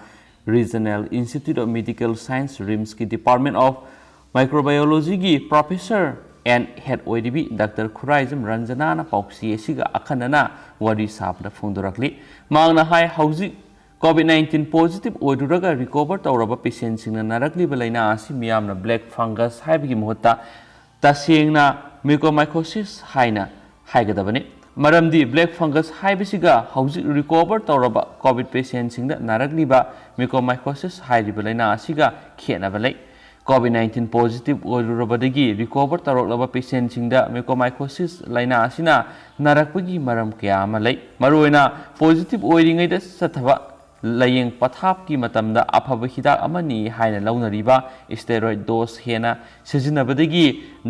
Regional Institute of Medical Science, RIMSꯀꯤ Department of Microbiologyꯒꯤ professor and head ꯑꯣꯏꯔꯤꯕꯤ ꯗꯥꯛꯇꯔ ꯈꯨꯔꯥꯏꯖꯝ ꯔꯟꯖꯅꯥꯅ ꯄꯥꯎꯆꯦ ꯑꯁꯤꯒ ꯑꯈꯟꯅꯅ ꯋꯥꯔꯤ ꯁꯥꯕꯗ ꯐꯣꯡꯗꯣꯔꯛꯂꯤ꯫ ꯃꯍꯥꯛꯅ ꯍꯥꯏ, ꯍꯧꯖꯤꯛ COVID nineteen positive ꯑꯣꯏꯔꯨꯔꯒ recover ꯇꯧꯔꯕ patientꯁꯤꯡꯅ ꯅꯥꯔꯛꯂꯤꯕ ꯂꯥꯏꯅꯥ ꯑꯁꯤ ꯃꯤꯌꯥꯝꯅ black fungus ꯍꯥꯏꯕꯒꯤ ꯃꯍꯨꯠꯇ ꯇꯁꯦꯡꯅ mucormycosis ꯍꯥꯏꯅ ꯍꯥꯏꯒꯗꯕꯅꯤ꯫ ꯃꯔꯝꯗꯤ black fungus ꯍꯥꯏꯕꯁꯤꯒ ꯍꯧꯖꯤꯛ recover ꯇꯧꯔꯕ COVID patientꯁꯤꯡꯗ ꯅꯥꯔꯛꯂꯤꯕ mucormycosis ꯍꯥꯏꯔꯤꯕ ꯂꯥꯏꯅꯥ ꯑꯁꯤꯒ ꯈꯦꯠꯅꯕ ꯂꯩ꯫ COVID nineteen positive ꯑꯣꯏꯔꯨꯔꯕꯗꯒꯤ recover ꯇꯧꯔꯛꯂꯕ patientꯁꯤꯡꯗ mucormycosis ꯂꯥꯏꯅꯥ ꯑꯁꯤꯅ ꯅꯥꯔꯛꯄꯒꯤ ꯃꯔꯝ ꯀꯌꯥ ꯑꯃ ꯂꯩ꯫ ꯃꯔꯨꯑꯣꯏꯅ positive ꯑꯣꯏꯔꯤꯉꯩꯗ ꯆꯠꯊꯕ ꯂꯥꯌꯦꯡ ꯄꯊꯥꯞꯀꯤ ꯃꯇꯝꯗ ꯑꯐꯕ ꯍꯤꯗꯥꯛ ꯑꯃꯅꯤ ꯍꯥꯏꯅ ꯂꯧꯅꯔꯤꯕ steroid dose ꯍꯦꯟꯅ ꯁꯤꯖꯤꯟꯅꯕꯗꯒꯤ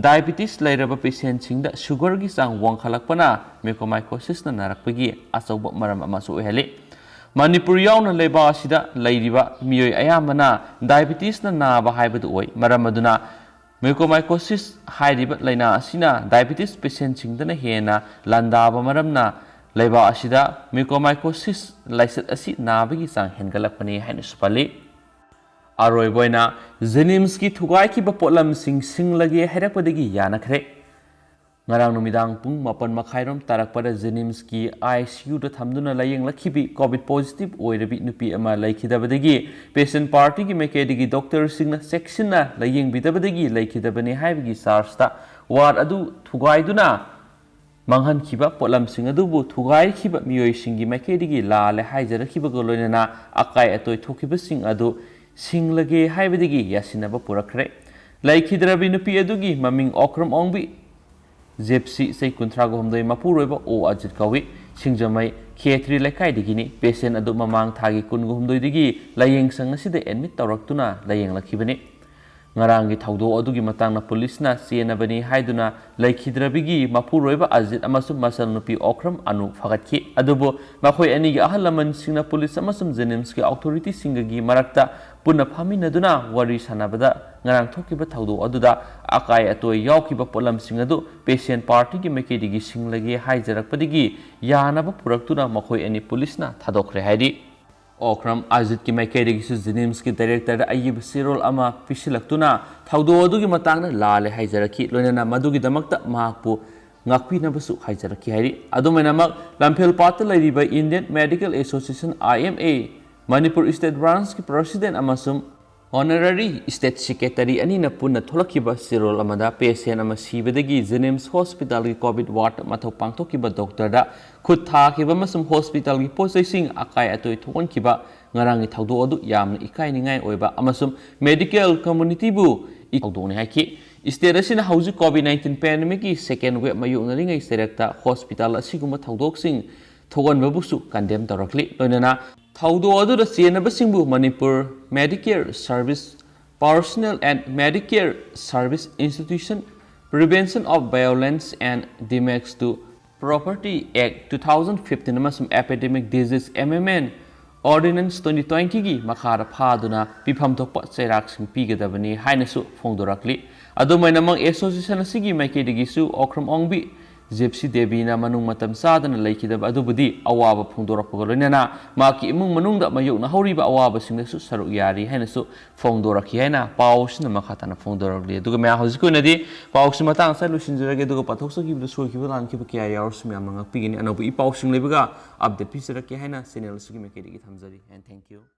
diabetes ꯂꯩꯔꯕ patientꯁꯤꯡꯗ sugarꯒꯤ ꯆꯥꯡ ꯋꯥꯡꯈꯠꯂꯛꯄꯅ mucormycosisꯅ ꯅꯥꯔꯛꯄꯒꯤ ꯑꯆꯧꯕ ꯃꯔꯝ ꯑꯃꯁꯨ ꯑꯣꯏꯍꯜꯂꯤ꯫ ꯃꯅꯤꯄꯨꯔ ꯌꯥꯎꯅ ꯂꯩꯕꯥꯛ ꯑꯁꯤꯗ ꯂꯩꯔꯤꯕ ꯃꯤꯑꯣꯏ ꯑꯌꯥꯝꯕꯅ diabetesꯅ ꯅꯥꯕ ꯍꯥꯏꯕꯗꯨ ꯑꯣꯏ꯫ ꯃꯔꯝ ꯑꯗꯨꯅ mucormycosis ꯍꯥꯏꯔꯤꯕ ꯂꯥꯏꯅꯥ ꯑꯁꯤꯅ diabetes patientꯁꯤꯡꯗꯅ ꯍꯦꯟꯅ ꯂꯥꯟꯗꯥꯕ ꯃꯔꯝꯅ ꯂꯩꯕꯥꯛ ꯑꯁꯤꯗ mucormycosis ꯂꯥꯏꯆꯠ ꯑꯁꯤ ꯅꯥꯕꯒꯤ ꯆꯥꯡ ꯍꯦꯟꯒꯠꯂꯛꯄꯅꯤ ꯍꯥꯏꯅꯁꯨ ꯄꯜꯂꯤ꯫ ꯑꯔꯣꯏꯕ ꯑꯣꯏꯅ JNIMSꯀꯤ ꯊꯨꯒꯥꯏꯈꯤꯕ ꯄꯣꯠꯂꯝꯁꯤꯡ ꯁꯤꯡꯂꯒꯦ ꯍꯥꯏꯔꯛꯄꯗꯒꯤ ꯌꯥꯅꯈ꯭ꯔꯦ꯫ ꯉꯔꯥꯡ ꯅꯨꯃꯤꯗꯥꯡ ꯄꯨꯡ ꯃꯥꯄꯟ ꯃꯈꯥꯏꯔꯣꯝ ꯇꯥꯔꯛꯄꯗ JNIMSꯀꯤ ICUꯗ ꯊꯝꯗꯨꯅ ꯂꯥꯌꯦꯡꯂꯛꯈꯤꯕꯤ COVID positive ꯑꯣꯏꯔꯕꯤ ꯅꯨꯄꯤ ꯑꯃ ꯂꯩꯈꯤꯗꯕꯗꯒꯤ patient partyꯒꯤ ꯃꯥꯏꯀꯩꯗꯒꯤ doctorꯁꯤꯡꯅ ꯆꯦꯛꯁꯤꯟꯅ ꯂꯥꯌꯦꯡꯕꯤꯗꯕꯗꯒꯤ ꯂꯩꯈꯤꯗꯕꯅꯤ ꯍꯥꯏꯕꯒꯤ chargeꯇ ward ꯑꯗꯨ ꯊꯨꯒꯥꯏꯗꯨꯅ ꯃꯥꯡꯍꯟꯈꯤꯕ ꯄꯣꯠꯂꯝꯁꯤꯡ ꯑꯗꯨꯕꯨ ꯊꯨꯒꯥꯏꯈꯤꯕ ꯃꯤꯑꯣꯏꯁꯤꯡꯒꯤ ꯃꯥꯏꯀꯩꯗꯒꯤ ꯂꯥꯜꯂꯦ ꯍꯥꯏꯖꯔꯛꯈꯤꯕꯒ ꯂꯣꯏꯅꯅ ꯑꯀꯥꯏ ꯑꯇꯣꯏ ꯊꯣꯛꯈꯤꯕꯁꯤꯡ ꯑꯗꯨ ꯁꯤꯡꯂꯒꯦ ꯍꯥꯏꯕꯗꯒꯤ ꯌꯥꯁꯤꯟꯅꯕ ꯄꯨꯔꯛꯈ꯭ꯔꯦ꯫ ꯂꯩꯈꯤꯗ꯭ꯔꯕꯤ ꯅꯨꯄꯤ ꯑꯗꯨꯒꯤ ꯃꯃꯤꯡ ꯑꯣꯀ꯭ꯔꯝ ꯑꯣꯡꯕꯤ, ꯖꯦꯞꯁꯤ, ꯆꯍꯤ ꯀꯨꯟꯊ꯭ꯔꯥꯒ ꯍꯨꯝꯗꯣꯏ, ꯃꯄꯨꯔꯣꯏꯕ ꯑꯣ ꯑꯖꯤꯠ ꯀꯧꯏ꯫ ꯁꯤꯡꯖꯃꯩ ꯈꯦꯇ꯭ꯔꯤ ꯂꯩꯀꯥꯏꯗꯒꯤꯅꯤ꯫ ꯄꯦꯁꯦꯟ ꯑꯗꯨ ꯃꯃꯥꯡ ꯊꯥꯒꯤ ꯀꯨꯟꯒ ꯍꯨꯝꯗꯣꯏꯗꯒꯤ ꯂꯥꯌꯦꯡꯁꯪ ꯑꯁꯤꯗ ꯑꯦꯗꯃꯤꯠ ꯇꯧꯔꯛꯇꯨꯅ ꯂꯥꯌꯦꯡꯂꯛꯈꯤꯕꯅꯤ꯫ ꯉꯔꯥꯡꯒꯤ ꯊꯧꯗꯣꯛ ꯑꯗꯨꯒꯤ ꯃꯇꯥꯡꯗ ꯄꯨꯂꯤꯁꯅ ꯆꯦꯟꯅꯕꯅꯤ ꯍꯥꯏꯗꯨꯅ ꯂꯩꯈꯤꯗ꯭ꯔꯕꯤꯒꯤ ꯃꯄꯨꯔꯣꯏꯕ ꯑꯖꯤꯠ ꯑꯃꯁꯨꯡ ꯃꯆꯜꯅꯨꯄꯤ ꯑꯣꯀ꯭ꯔꯝ ꯑꯅꯨ ꯐꯒꯠꯈꯤ꯫ ꯑꯗꯨꯕꯨ ꯃꯈꯣꯏ ꯑꯅꯤꯒꯤ ꯑꯍꯜ ꯂꯃꯟꯁꯤꯡꯅ ꯄꯨꯂꯤꯁ ꯑꯃꯁꯨꯡ ꯖꯦꯅꯤꯝꯁꯀꯤ ꯑꯣꯊꯣꯔꯤꯇꯤꯁꯤꯡꯒꯒꯤ ꯃꯔꯛꯇ ꯄꯨꯟꯅ ꯐꯝꯃꯤꯟꯅꯗꯨꯅ ꯋꯥꯔꯤ ꯁꯥꯟꯅꯕꯗ ꯉꯔꯥꯡ ꯊꯣꯛꯈꯤꯕ ꯊꯧꯗꯣꯛ ꯑꯗꯨꯗ ꯑꯀꯥꯏ ꯑꯇꯣꯏ ꯌꯥꯎꯈꯤꯕ ꯄꯣꯠꯂꯝꯁꯤꯡ ꯑꯗꯨ ꯄꯦꯁꯦꯟ ꯄꯥꯔꯇꯤꯒꯤ ꯃꯥꯏꯀꯩꯗꯒꯤ ꯁꯤꯡꯂꯒꯦ ꯍꯥꯏꯖꯔꯛꯄꯗꯒꯤ ꯌꯥꯅꯕ ꯄꯨꯔꯛꯇꯨꯅ ꯃꯈꯣꯏ ꯑꯅꯤ ꯄꯨꯂꯤꯁꯅ ꯊꯥꯗꯣꯛꯈ꯭ꯔꯦ ꯍꯥꯏꯔꯤ꯫ ꯑꯣꯀ꯭ꯔꯝ ꯑꯖꯤꯠꯀꯤ ꯃꯥꯏꯀꯩꯗꯒꯤꯁꯨ ꯖꯦꯅꯤꯝꯁꯀꯤ ꯗꯥꯏꯔꯦꯛꯇꯔꯗ ꯑꯏꯕ ꯆꯦꯔꯣꯜ ꯑꯃ ꯄꯤꯁꯤꯜꯂꯛꯇꯨꯅ ꯊꯧꯗꯣꯛ ꯑꯗꯨꯒꯤ ꯃꯇꯥꯡꯗ ꯂꯥꯜꯂꯦ ꯍꯥꯏꯖꯔꯛꯈꯤ, ꯂꯣꯏꯅꯅ ꯃꯗꯨꯒꯤꯗꯃꯛꯇ ꯃꯍꯥꯛꯄꯨ ꯉꯥꯛꯄꯤꯅꯕꯁꯨ ꯍꯥꯏꯖꯔꯛꯈꯤ ꯍꯥꯏꯔꯤ꯫ ꯑꯗꯨꯃꯥꯏꯅꯃꯛ ꯂꯝꯐꯦꯜꯄꯥꯠꯇ ꯂꯩꯔꯤꯕ Indian Medical Association, I M A, Manipur state ꯕ꯭ꯔꯥꯟꯁꯀꯤ ꯄ꯭ꯔꯁꯤꯗꯦꯟ ꯑꯃꯁꯨꯡ ꯑꯣꯅꯔꯔꯤ ꯁ꯭ꯇꯦꯠ ꯁꯦꯀ꯭ꯔꯦꯇꯔꯤ ꯑꯅꯤꯅ ꯄꯨꯟꯅ ꯊꯣꯛꯂꯛꯈꯤꯕ ꯆꯦꯔꯣꯜ ꯑꯃꯗ ꯄꯦꯁꯦꯟ ꯑꯃ ꯁꯤꯕꯗꯒꯤ ꯖꯦꯅꯤꯝꯁ ꯍꯣꯁꯄꯤꯇꯥꯜꯒꯤ ꯀꯣꯚꯤꯗ ꯋꯥꯔꯗ ꯃꯊꯧ ꯄꯥꯡꯊꯣꯛꯈꯤꯕ ꯗꯣꯛꯇꯔꯗ ꯈꯨꯠ ꯊꯥꯈꯤꯕ ꯑꯃꯁꯨꯡ ꯍꯣꯁꯄꯤꯇꯥꯜꯒꯤ ꯄꯣꯠ ꯆꯩꯁꯤꯡ ꯑꯀꯥꯏ ꯑꯇꯣꯏ ꯊꯣꯛꯍꯟꯈꯤꯕ ꯉꯔꯥꯡꯒꯤ ꯊꯧꯗꯣꯛ ꯑꯗꯨ ꯌꯥꯝꯅ ꯏꯀꯥꯏꯅꯤꯡꯉꯥꯏ ꯑꯣꯏꯕ ꯑꯃꯁꯨꯡ ꯃꯦꯗꯤꯀꯦꯜ ꯀꯝꯃꯨꯅꯤꯇꯤꯕꯨ ꯏ ꯊꯧꯗꯣꯛꯅꯤ ꯍꯥꯏꯈꯤ꯫ ꯁ꯭ꯇꯦꯠ ꯑꯁꯤꯅ ꯍꯧꯖꯤꯛ ꯀꯣꯚꯤꯗ ꯅꯥꯏꯟꯇꯤꯟ ꯄꯦꯟꯗꯦꯃꯤꯛꯀꯤ ꯁꯦꯀꯦꯟ ꯋꯦꯕ ꯃꯥꯌꯣꯛꯅꯔꯤꯉꯩ ꯆꯩꯔꯛꯇ ꯍꯣꯁꯄꯤꯇꯥꯜ ꯑꯁꯤꯒꯨꯝꯕ ꯊꯧꯗꯣꯛꯁꯤꯡ ꯊꯣꯛꯍꯟꯕꯕꯨꯁꯨ ꯀꯟꯗꯦꯝ ꯇꯧꯔꯛꯂꯤ꯫ ꯂꯣꯏꯅꯅ ꯊꯧꯗꯣꯛ ꯑꯗꯨꯗ ꯆꯦꯟꯅꯕꯁꯤꯡꯕꯨ Manipur Medicare Service Personnel and Medicare Service Institution Prevention of Violence and Damage to Property Act two thousand fifteen ꯑꯃꯁꯨꯡ Epidemic Disease Amendment Ordinance twenty twenty ꯒꯤ ꯃꯈꯥꯗ ꯐꯥꯗꯨꯅ ꯄꯤꯐꯝ ꯊꯣꯛꯄ ꯆꯩꯔꯥꯛꯁꯤꯡ ꯄꯤꯒꯗꯕꯅꯤ ꯍꯥꯏꯅꯁꯨ ꯐꯣꯡꯗꯣꯔꯛꯂꯤ꯫ ꯑꯗꯨꯃꯥꯏꯅꯃꯛ ꯑꯦꯁꯣꯁꯤꯌꯦꯁꯟ ꯑꯁꯤꯒꯤ ꯃꯥꯏꯀꯩꯗꯒꯤꯁꯨ ꯑꯣꯀ꯭ꯔꯝ ꯑꯣꯡꯕꯤ, ꯖꯦꯞꯁꯤ ꯗꯦꯕꯤꯅ ꯃꯅꯨꯡ ꯃꯇꯝ ꯆꯥꯗꯅ ꯂꯩꯈꯤꯗꯕ ꯑꯗꯨꯕꯨꯗꯤ ꯑꯋꯥꯕ ꯐꯣꯡꯗꯣꯔꯛꯄꯒ ꯂꯣꯏꯅꯅ ꯃꯍꯥꯛꯀꯤ ꯏꯃꯨꯡ ꯃꯅꯨꯡꯗ ꯃꯥꯌꯣꯛꯅꯍꯧꯔꯤꯕ ꯑꯋꯥꯕꯁꯤꯡꯗꯁꯨ ꯁꯔꯨꯛ ꯌꯥꯔꯤ ꯍꯥꯏꯅꯁꯨ ꯐꯣꯡꯗꯣꯔꯛꯈꯤ ꯍꯥꯏꯅ ꯄꯥꯎ ꯑꯁꯤꯅ ꯃꯈꯥ ꯇꯥꯅ ꯐꯣꯡꯗꯣꯔꯛꯂꯤ꯫ ꯑꯗꯨꯒ ꯃꯌꯥꯝ, ꯍꯧꯖꯤꯛꯀꯤ ꯑꯣꯏꯅꯗꯤ ꯄꯥꯎꯁꯤ ꯃꯇꯥꯡ ꯑꯁꯤꯗ ꯂꯣꯏꯁꯤꯟꯖꯔꯒꯦ꯫ ꯑꯗꯨꯒ ꯄꯥꯊꯣꯛꯆꯈꯤꯕꯗ ꯁꯣꯏꯈꯤꯕ ꯂꯥꯟꯈꯤꯕ ꯀꯌꯥ ꯌꯥꯎꯔꯁꯨ ꯃꯌꯥꯝꯅ ꯉꯥꯛꯄꯤꯒꯅꯤ꯫ ꯑꯅꯧꯕ ꯏ ꯄꯥꯎꯁꯤꯡ ꯂꯩꯕꯒ ꯑꯞꯗꯦꯠ ꯄꯤꯖꯔꯛꯀꯦ ꯍꯥꯏꯅ ꯆꯦꯅꯦꯜ ꯑꯁꯤꯒꯤ ꯃꯥꯏꯀꯩꯗꯒꯤ ꯊꯝꯖꯔꯤ꯫ And thank you.